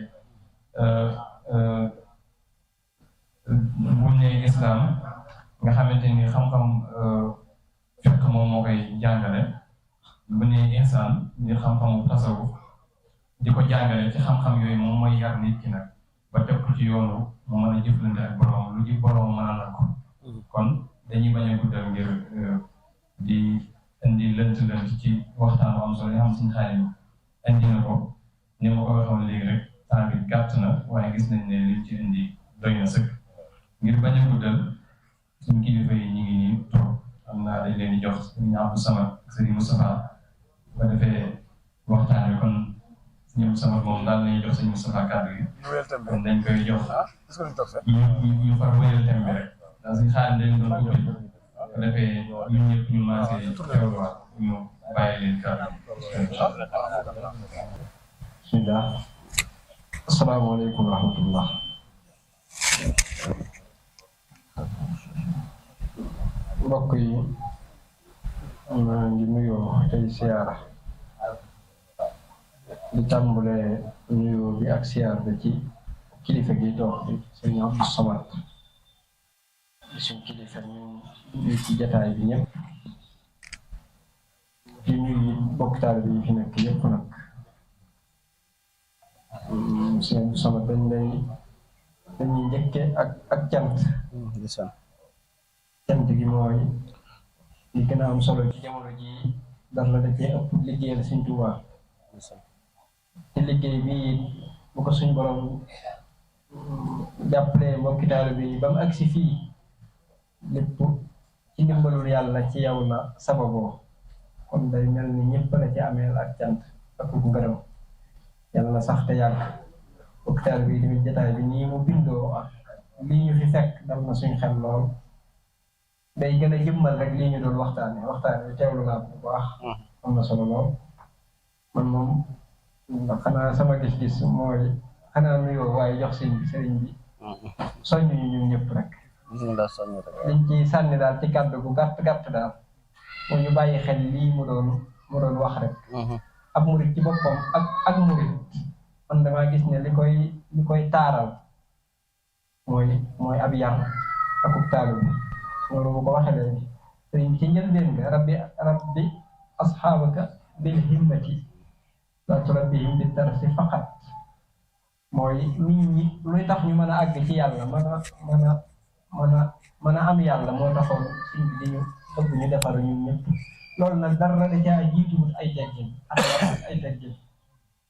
buñ ne islam nga xamante ni xam-xam fekk moom moo koy jàngale bu ne insaan di xam-xamu tasawuf di ko jàngale ci xam-xam yooyu moom mooy yar nit ki nag ba teg ko ci yoonu mu mën a jëflante ak borom lu ji borom mën a la ko kon dañuy bañ a guddal ngir di indi lënt ci waxtaan bu am solo yi xam suñu xaalis indi na ko ni ma ko waxoon léegi rek temps bi gàtt na waaye gis nañ ne liñ ci indi doy na sëkk ngir bañ a guddal suñu kilifa yi ñu ngi nii toog am naa dañ leen di jox ñu Abdou Samad Serigne Moustapha ba defee waxtaan wi kon ñoom sama moom daal nañu jox Serigne Moustapha kàddu gi kon dañ koy jox ñu far wéyal thème bi rek ndax suñu xaalis dañ doon ubbi ba defee ñun ñëpp ñu maasee teewluwaat ñu bàyyi leen kàddu bismillah asalaamaaleykum wa rahmatullah mbokk yi maa ngi nuyoo tey siyaara di tàmbalee nuyoo bi ak siyaar bi ci kilifa gi toog bi sëñ Abdou Samad di suñ kilifa ñu ci jataay bi ñëpp di nuyu boktaal bi fi nekk yëpp nag sëñ Abdou Samad dañuy njëkke ak cant cant gi mooy li gën a am solo ci jamono ji dara da cee ëpp liggéeyal Sëñ Tuubaa te liggéey bi bu ko suñ borom jàppalee mbokki taalibe bi ba mu agsi fii lépp ci ndimbalul yàlla ci yow la sababoo kon day mel ni ñëpp la ci ameel ak cant ak ngërëm yàlla na sax te yàgg mbokki taalibe bi tamit jotaay bi nii mu bindoo ak lii ñu fi fekk dal na suñ xel lool day gën a jëmmal rek lii ñu doon waxtaane bi teewlu naa ko bu baax am na solo lool man moom xanaa sama gis-gis mooy xanaa nuyoo waaye jox sëriñ bi soññ ñu ñun ñëpp rek liñ ci sànni daal ci kàddu gu gàtt daal moo ñu bàyyi xel lii mu doon wax rek ab murit ci boppam ak murit man damaa gis ne li koy taaral mooy ab yar akub taalu bi loolu bu ko waxee léegi sëriñ bi ci njëlbeen nga rabbi asxaabaka bil himmati la turabbihim bi darsi faqat mooy nit ñi luy tax ñu mën a àgg ci yàlla mën a am yàlla moo taxoon sëriñ bi di ñu bëgg ñu defar ñun ñëpp loolu nag dara da caa jiituwut ay teggin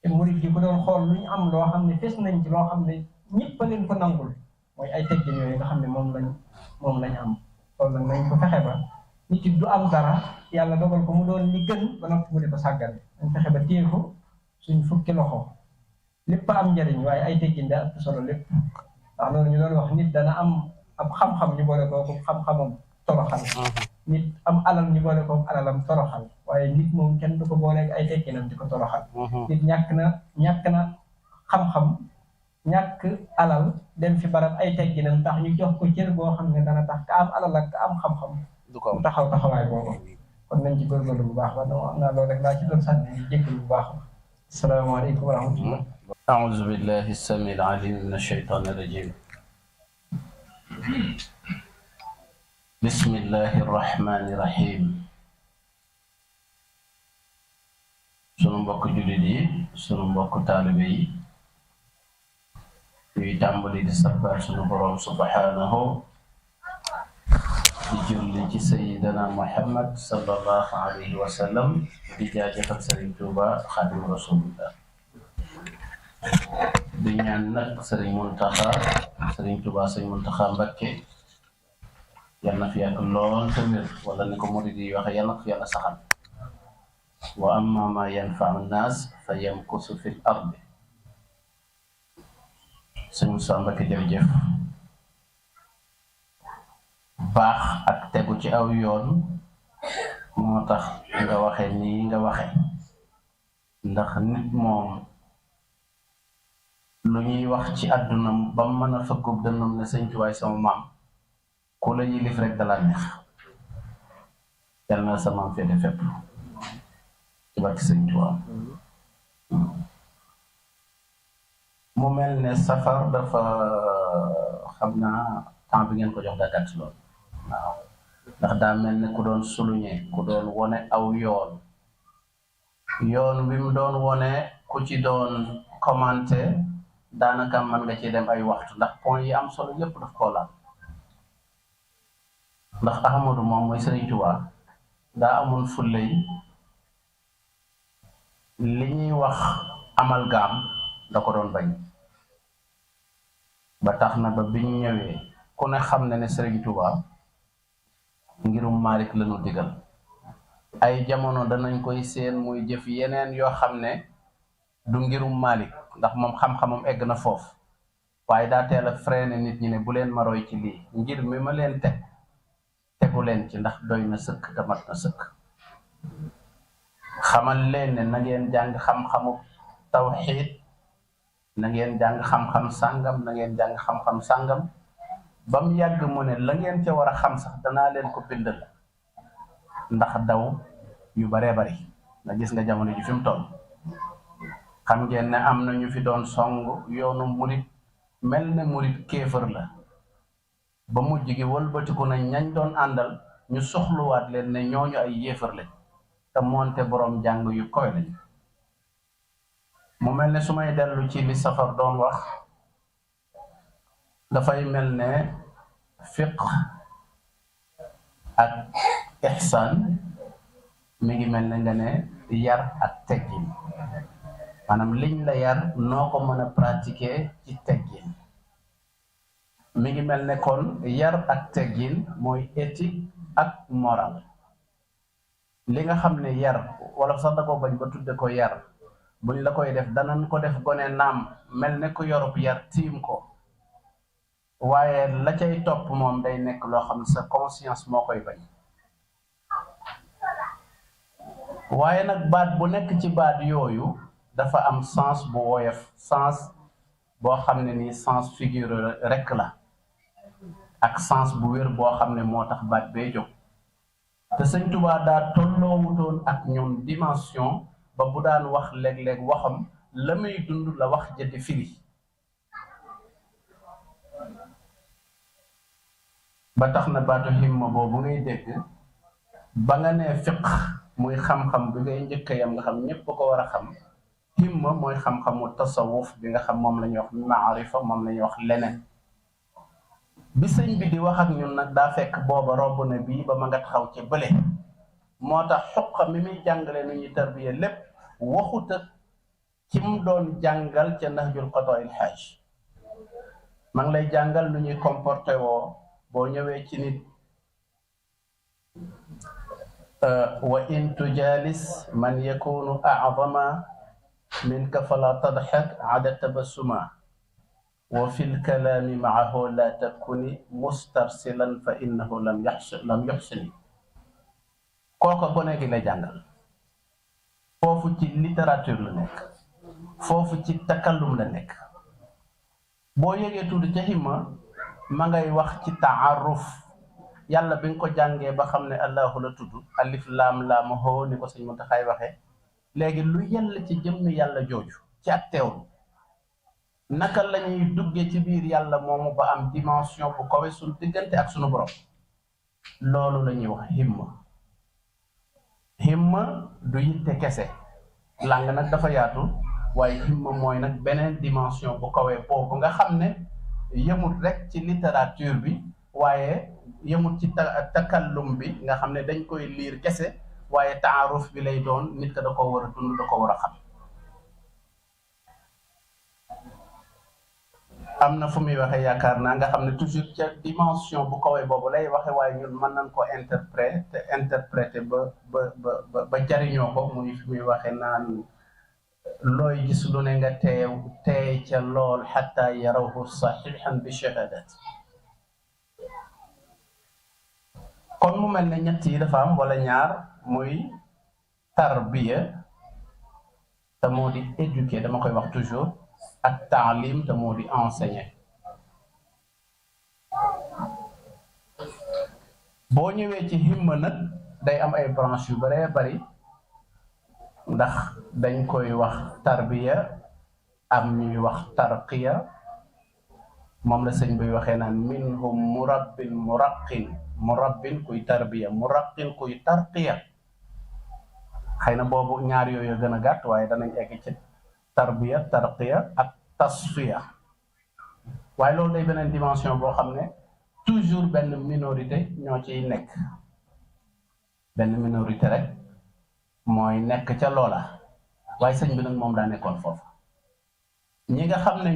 te murid yi ko doon xool lu ñu am loo xam ne fes nañ ci loo xam ne ñëpp a leen ko nangul mooy ay teggin yooyu nga xam ne moom lañ am loolu nag nañ ko fexe ba nit du am dara yàlla dogal ko mu doon li gën ba noppi mu di ko sàggane nañ fexe ba téye ko suñ fukki loxo lépp am njëriñ waaye ay teggin da ëpp solo lépp ndax loolu ñu doon wax nit dana am ab xam-xam ñu boole ko xam-xamam toroxal nit am alal ñu boole ko alalam toroxal waaye nit moom kenn du ko booleeg ay tegginam di ko toroxal nit ñàkk na xam-xam ñàkk alal dem fi barab ay tegginam tax ñu jox ko cër boo xam ne dana tax ka am alal ak ka am xam-xam du ko taxaw taxawaay boobu kon nañ ci góorgóorlu bu baax ba non am naa loolu rek laa ci doon sànni ñu jégalu bu baax asalaamaaleykum wa rahmatullah أعوذ بالله السميع العليم من الشيطان الرجيم بسم الله الرحمن الرحيم sunu mbokk jullit yi sunu mbokk taalibe yi ñuy tàmbali di sabbal sunu borom subhanahu di julli ci sayyidina Muhammad sallallahu alayhi wa sallam di jaajëfal Serigne Touba Xaadimu Rasulillah di ñaan nag Serigne Mountakha Serigne Touba Serigne Mountakha Mbacké yal na fi yàgg lool te wér wala ni ko murid yi waxe yal na ko fi yàlla saxal wa amma ma yanfa'u nnaas fa yamkusu fil ardi Serigne Moussa Mbacké jërëjëf baax ak tegu ci aw yoon moo tax nga waxe nii nga waxe ndax nit moom lu ñuy wax ci àdduna ba mën a fëggub dënnam ne sëñ Tuubaa sama maam ku la yilif rek dala neex yal na sa maam féete fépp ci barke sëñ Tuubaa mu mel ne safar dafa xam naa temps bi ngeen ko jox daa gàtt lool waaw ndax daa mel ne ku doon suluñe ku doon wone aw yoon bi mu doon wone ku ci doon commenté daanaka mën nga ci dem ay waxtu ndax point yi am solo yépp daf koo laal ndax Ahmadu moom mooy Sëriñ Tuubaa daa amoon fulla yi li ñuy wax amalgame da ko doon bañ ba tax na ba biñ ñëwee ku ne xam ne Sëriñ Tuubaa ngirum Maalik lañu digal ay jamono danañ koy seen muy jëf yeneen yoo xam ne du ngirum Maalik ndax moom xam-xamam egg na foofu waaye daa teel a freiné nit ñi ne bu leen ma roy ci lii ngir mi ma leen tegu leen ci ndax doy na sëkk te mat na sëkk xamal leen ne na ngeen jàng xam-xamu tawxiid na ngeen jàng xam-xam sàngam na ngeen jàng xam-xam sàngam ba mu yàgg mu ne la ngeen ca war a xam sax danaa leen ko bindal ndax daw yu baree bari nga gis nga jamono ji fi mu toll xam ngeen ne am na ñu fi doon song yoonu murit mel ne murit kéefër la ba mujj gi wëlbatiku na ñañ doon àndal ñu soxluwaat leen ne ñooñu ay yéefër lañ te moonte boroom jàng yu koy lañ mu mel ne su may dellu ci li safar doon wax dafay mel ne fiqh ak ihsaan mi ngi mel ne nga ne yar ak teggin maanaam liñ la yar noo ko mën a pratiquer ci teggin mi ngi mel ne kon yar ak teggin mooy éthique ak moral li nga xam ne yar wala sax da ko bañ ba tudde ko yar buñ la koy def danañ ko def gone naam mel ne ku yorub yar tiim ko waaye la cay topp moom day nekk loo xam ne sa conscience moo koy bañ waaye nag baat bu nekk ci baat yooyu dafa am sens bu woyof sens boo xam ne nii sens figure rek la ak sens bu wér boo xam ne moo tax baat bee jóg te Sëñ Tuubaa daa tolloowutoon ak ñoom dimension ba bu daan wax léeg-léeg waxam la muy dund la wax jëti firi ba tax na baatu himma boobu ngay dégg ba nga nee fiq muy xam-xam bi ngay njëkk yam nga xam ñépp ko war a xam himma mooy xam-xamu tasawuf bi nga xam moom la ñuy wax maarifa moom la ñuy wax leneen bi sëñ bi di wax ak ñun nag daa fekk booba robb na bii ba ma nga taxaw ci bële moo tax xuqa mi muy jàngale nu ñuy tarbiya lépp waxuta kim doon jàngal ca Nahjul Qadaa'il Haaj ma ngi lay jàngal nu ñuy comporté woo boo ñëwee ci nit wa in tujalis man yakunu a'zama minka fala tadhak ada tabassuma wa fil kalami ma'ahu la takuni mustarsilan fa innahu lam yuhsini kooka gone gi lay jàngal foofu ci littérature la nekk foofu ci takallum la nekk boo yëgee tudd ca himma ma ngay wax ci taaruf yàlla bi nga ko jàngee ba xam ne allahu la tudd alif laam laam hoo ni ko sëñ Muntaxaay waxee léegi lu yell ci jëmmi yàlla jooju ci ak teewlu naka la ñuy duggee ci biir yàlla moomu ba am dimension bu kawe suñu diggante ak suñu borom loolu la ñuy wax himma du yitte kese lang nag dafa yaatu waaye himma mooy nag beneen dimension bu kawee boobu nga xam ne yëmut rek ci littérature bi waaye yëmut ci takallum bi nga xam ne dañ koy liir kese waaye taaruf bi lay doon nit ka da ko war a dund da ko war a xam am na fu muy waxee yaakaar naa nga xam ne toujours ca dimension bu kawee boobu lay waxe waaye ñun mën nañ ko interpréter ba jariñoo ko muy fi muy waxe naan looy gis lu ne nga teey ca lool xataa yarawhu saxiixan bi shahadat kon mu mel ne ñett yi dafa am wala ñaar muy tarbiya te moo di éduquer dama koy wax toujours ak taalim te moo di enseigner boo ñëwee ci himma nag day am ay branche yu bëree bari ndax dañ koy wax tarbiya am ñuy wax tarqiya moom la sëñ bi waxee naan minhum murabbin kuy tarbiya muraqin kuy tarqiya xëy na boobu ñaar yooyu gën a gàtt waaye danañ egg ci tarbiya tarqiya ak tasfiya waaye loolu day beneen dimension boo xam ne toujours benn minorité ñoo ciy nekk benn minorité rek mooy nekk ca loola waaye sëñ bi nag moom daa nekkoon foofu ñi nga xam ne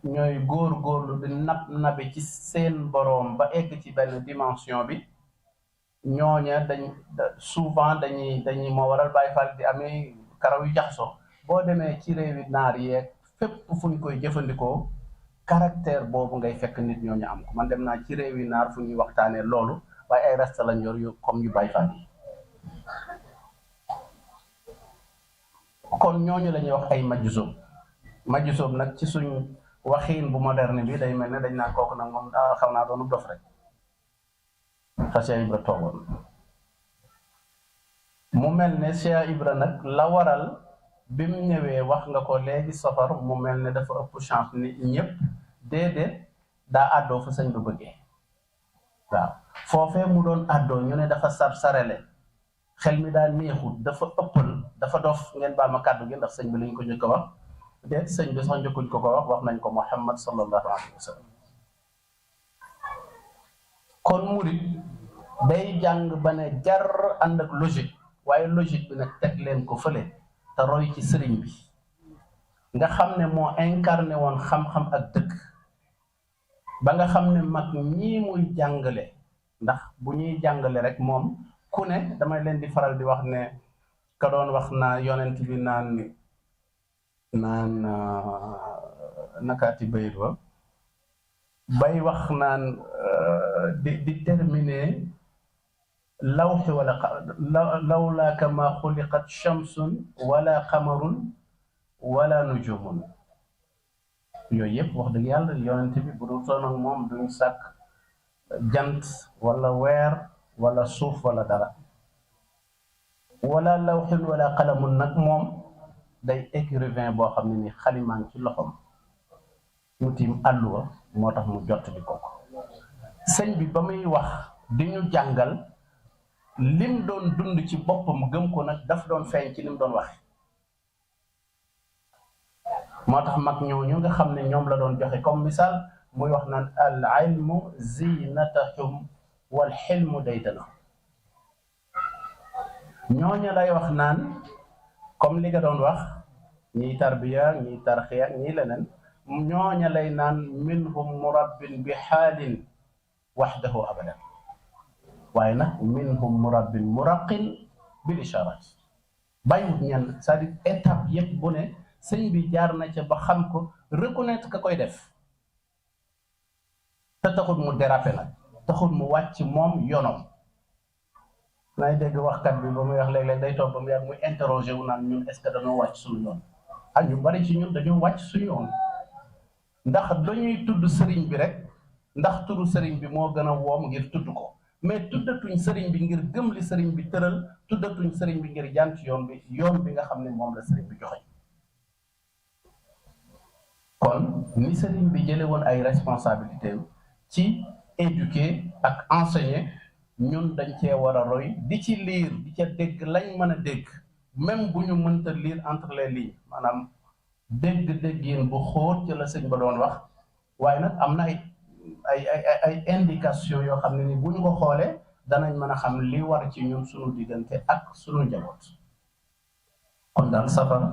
ñooy góor-góorlu di nabi ci seen boroom ba egg ci benn dimension bi ñooña souvent dañuy moo waral Baay Faal di amee karaw yu jaxasoo boo demee ci réewi naar yeeg fépp fu ñu koy jëfandikoo caractère boobu ngay fekk nit ñooñu am ko man dem naa ci réewi naar fu ñuy waxtaanee loolu waaye ay rasta lañ yor yu comme yu Baay Faal yi kon ñooñu la ñuy wax ay majusoob nag ci suñ waxiin bu moderne bi day mel ne dañ naa kooku nag moom xaw naa doonu dof rek fa Cheikh Ibra toogoon mu mel ne Cheikh Ibra nag la waral bi mu ñëwee wax nga ko léegi safar mu mel ne dafa ëpp chance ni ñëpp déedéet daa àddoo fa sëñ bu bëggee waaw foofee mu doon àddoo ñu ne dafa sarele xel mi daal neexut dafa ëppal dafa dof ngeen baal ma kàddu gi ndax sëñ bi lañ ko njëkk a wax déet sëñ bi sax njëkkuñ ko wax nañ ko Muhammad sallallahu alayhi wa sallam kon murit day jàng ba ne jar ànd ak logique waaye logique bi nag teg leen ko fële te roy ci sëriñ bi nga xam ne moo incarné woon xam-xam ak dëgg ba nga xam ne mag ñii muy jàngale ndax bu ñuy jàngale rek moom ku ne damay leen di faral di wax ne ka doon wax naa yonent bi naan nakaati bayit wa bay wax naan di terminer lawxi wala lawlaaka ma xuliqat shamsun wala qamarun wala nujumun yooyu yëpp wax dëgg yàlla yonent bi bu dul toon ak moom duñ sàkk jant wala weer wala suuf wala dara wala lawxin wala qalamun nag moom day écrivain boo xam ne ni xalimaan ci loxom mu tiim àlluwa moo tax mu jot di ko sëñ bi ba muy wax di ñu jàngal lim doon dund ci boppam gëm ko nag daf doon feeñ ci lim doon waxe moo tax mag ñooñu nga xam ne ñoom la doon joxe comme misaal muy wax naan al ilmu zinatahum wal xilmu daytana ñooñu lay wax naan comme li nga doon wax ñiy tarbiya ñiy tarxiya ñii leneen ñooña lay naan minhum murabbin bi xaalin waxdahu abadan waaye nag minhum murabbin muraqin bil isharat bàyyiwut ñenn c'est-à-dire étape yëpp bu ne sëñ bi jaar na ca ba xam ko reconnaître ka koy def te taxul mu déraper nag taxul mu wàcc moom yonom nay dégg waxkat bi ba muy wax léeg-léeg day toog ba mu yàgg muy interroger wu naan ñun est-ce que dañoo wàcc suñu yoon ak ñu bari ci ñun dañoo wàcc suñu yoon ndax dañuy tudd sëriñ bi rek ndax turu sëriñ bi moo gën a woom ngir tudd ko mais tuddatuñ sëriñ bi ngir gëm li sëriñ bi tëral tuddatuñ sëriñ bi ngir jaan ci yoon bi nga xam ne moom la sëriñ bi joxe kon ni sëriñ bi jële woon ay responsabilités ci éduquer ak enseigner ñun dañ cee war a roy di ci liir di ca dégg lañ mën a dégg même bu ñu mënta lire entre les lignes maanaam dégg-déggin bu xóot ci la sëñ ba doon wax waaye nag am na ay indication yoo xam ne ni bu ñu ko xoolee danañ mën a xam li war ci ñun suñu diggante ak suñu njaboot kon daal safara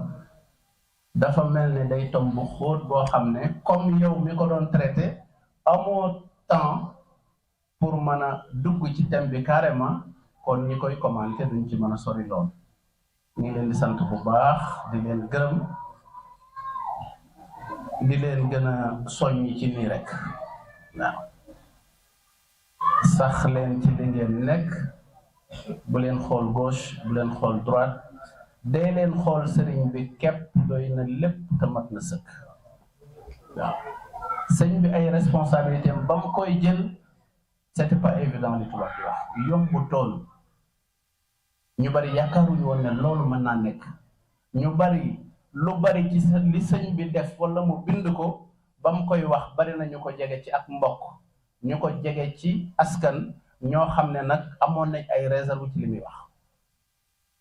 dafa mel ne day tom bu xóot boo xam ne comme yow mi ko doon traité amoo temps pour mën a dugg ci thème bi carrément kon ñi koy commenté duñ ci mën a sori lool ñu ngi leen di sant bu baax di leen gërëm di leen gën a soññ ci nii rek waaw sax leen ci li ngeen nekk bu leen xool gauche bu leen xool droite dee leen xool sëriñ bi képp doy na lépp te mat na sëkk waaw sëñ bi ay responsabilité am ba mu koy jël c'était pas évident li tubaab di wax yombu tool ñu bari yaakaaruñu woon ne loolu mën naa nekk ñu bari lu bari ci li sëñ bi def wala mu bind ko ba mu koy wax bari na ñu ko jege ci ak mbokk ñu ko jege ci askan ñoo xam ne nag amoon nañ ay réserve ci li muy wax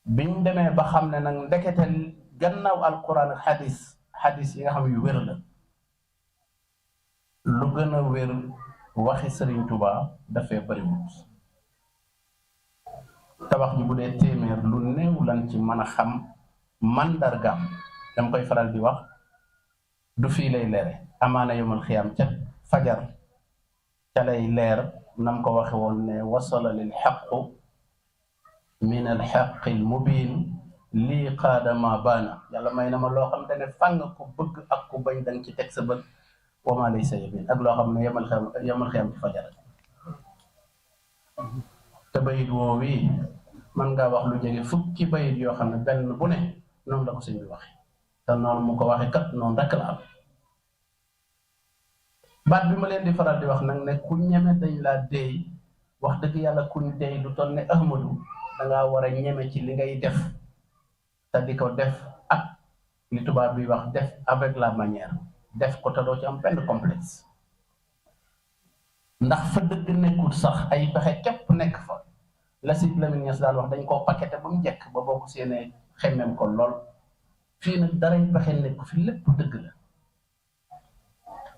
biñ demee ba xam ne nag ndekete gannaaw alquran ak xadis yi nga xam yu wér la lu gën a wér waxi Sëriñ Tuubaa dafay bariwut tabax ji bu dee téeméer lu néew lan ci mën a xam mandargaam dama koy faral di wax du fii lay leere amaana yomal xiyaam ca fajar ca lay leer nam ko waxe woon ne wasala lil xaqu min al xaqi al mubin lii qaadama baana yàlla may na ma loo xam te ne fàng ku bëgg ak ku bañ danga ci teg sa bët wama laysa yabin ak loo xam ne yomal xiyaam ci fajar te bayit woo wi man ngaa wax lu jege fukki bayit yoo xam ne benn bu ne noonu la ko sëñ bi waxe te noonu mu ko waxe kat noonu rek la am baat bi ma leen di faral di wax nag ne ku ñeme dañ laa déey wax dëgg yàlla kuñ déey lu toll ne Ahmadu dangaa war a ñeme ci li ngay def te di ko def ak li tubaab bi wax def avec la manière def ko te doo ci am benn complexe ndax fa dëgg nekkul sax ay pexe képp nekk fa la si Lamine Niass daan wax dañ koo paqueté ba mu njëkk ba boo ko séenee xemmem ko lool fii nag darañ pexe nekk fi lépp dëgg la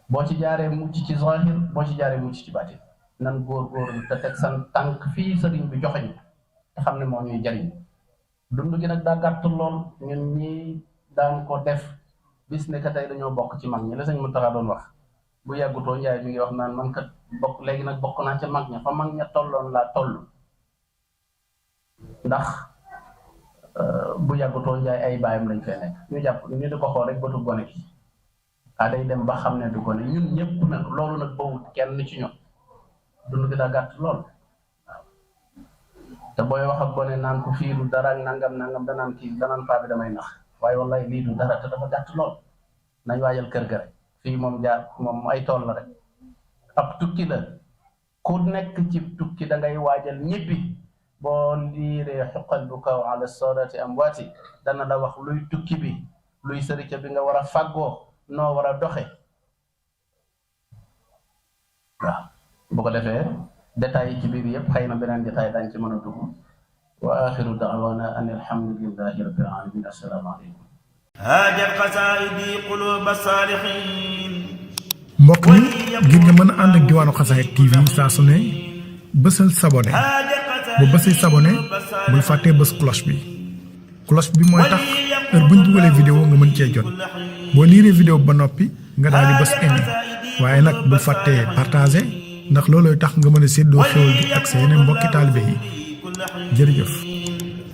boo ci jaaree mucc ci zahir boo ci jaaree mucc ci baatin nan góor-góorlu te teg san tànk fii sëriñ bi joxeñ te xam ne moo ñuy jariñ dund gi nag daa gàtt lool ñun ñi daan ko def bis ne ka tey dañoo bokk ci mag ñi la sëñ Mountakha doon wax bu yàggutoo Njaay mi ngi wax naan man kat bokk léegi nag bokk naa ca mag ña fa mag ña tolloon laa toll ndax bu yàggutoo Njaay ay baayam lañ fee nekk ñu jàpp ñu di ko xool rek bëtu gone gi day dem ba xam ne du gone ñun ñëpp nag loolu nag bawut kenn ci ñoom dund gi daa gàtt lool waaw te booy wax ak gone naan ko fii lu dara nangam danaan kii danaan paa bi damay nax waaye wallahi lii du dara te dafa gàtt lool nañ waajal kër ga rek fii moom jaar moom ay tool la rek ab tukki la ku nekk ci tukki da ngay waajal ñibbi boo liiree xuqal bu kaw ala sodati amwaati dana la wax luy tukki bi luy sërica bi nga war a fàggoo noo war a doxe waaw bu ko defee détails yi ci biir yëpp xëy na beneen détail dañ ci mën a dugg wa axiru da'wana an alhamdulillahi rabbil alamin assalaamu aleykum haajat qasaa'idi quluuba saalihiin mbokk mi ngir nga mën a ànd ak diwaanu Xasaayid TV saa su ne bësal sabone bu bësee sabone bul fàttee bës cloche bi cloche bi mooy tax heure buñ dugalee vidéo nga mën cee jot boo liiree vidéo ba noppi nga daal di bës aimé waaye nag bul fàttee partager ndax loolooy tax nga mën a séddoo xéwal gi ak sa yeneen mbokki taalibe yi jërëjëf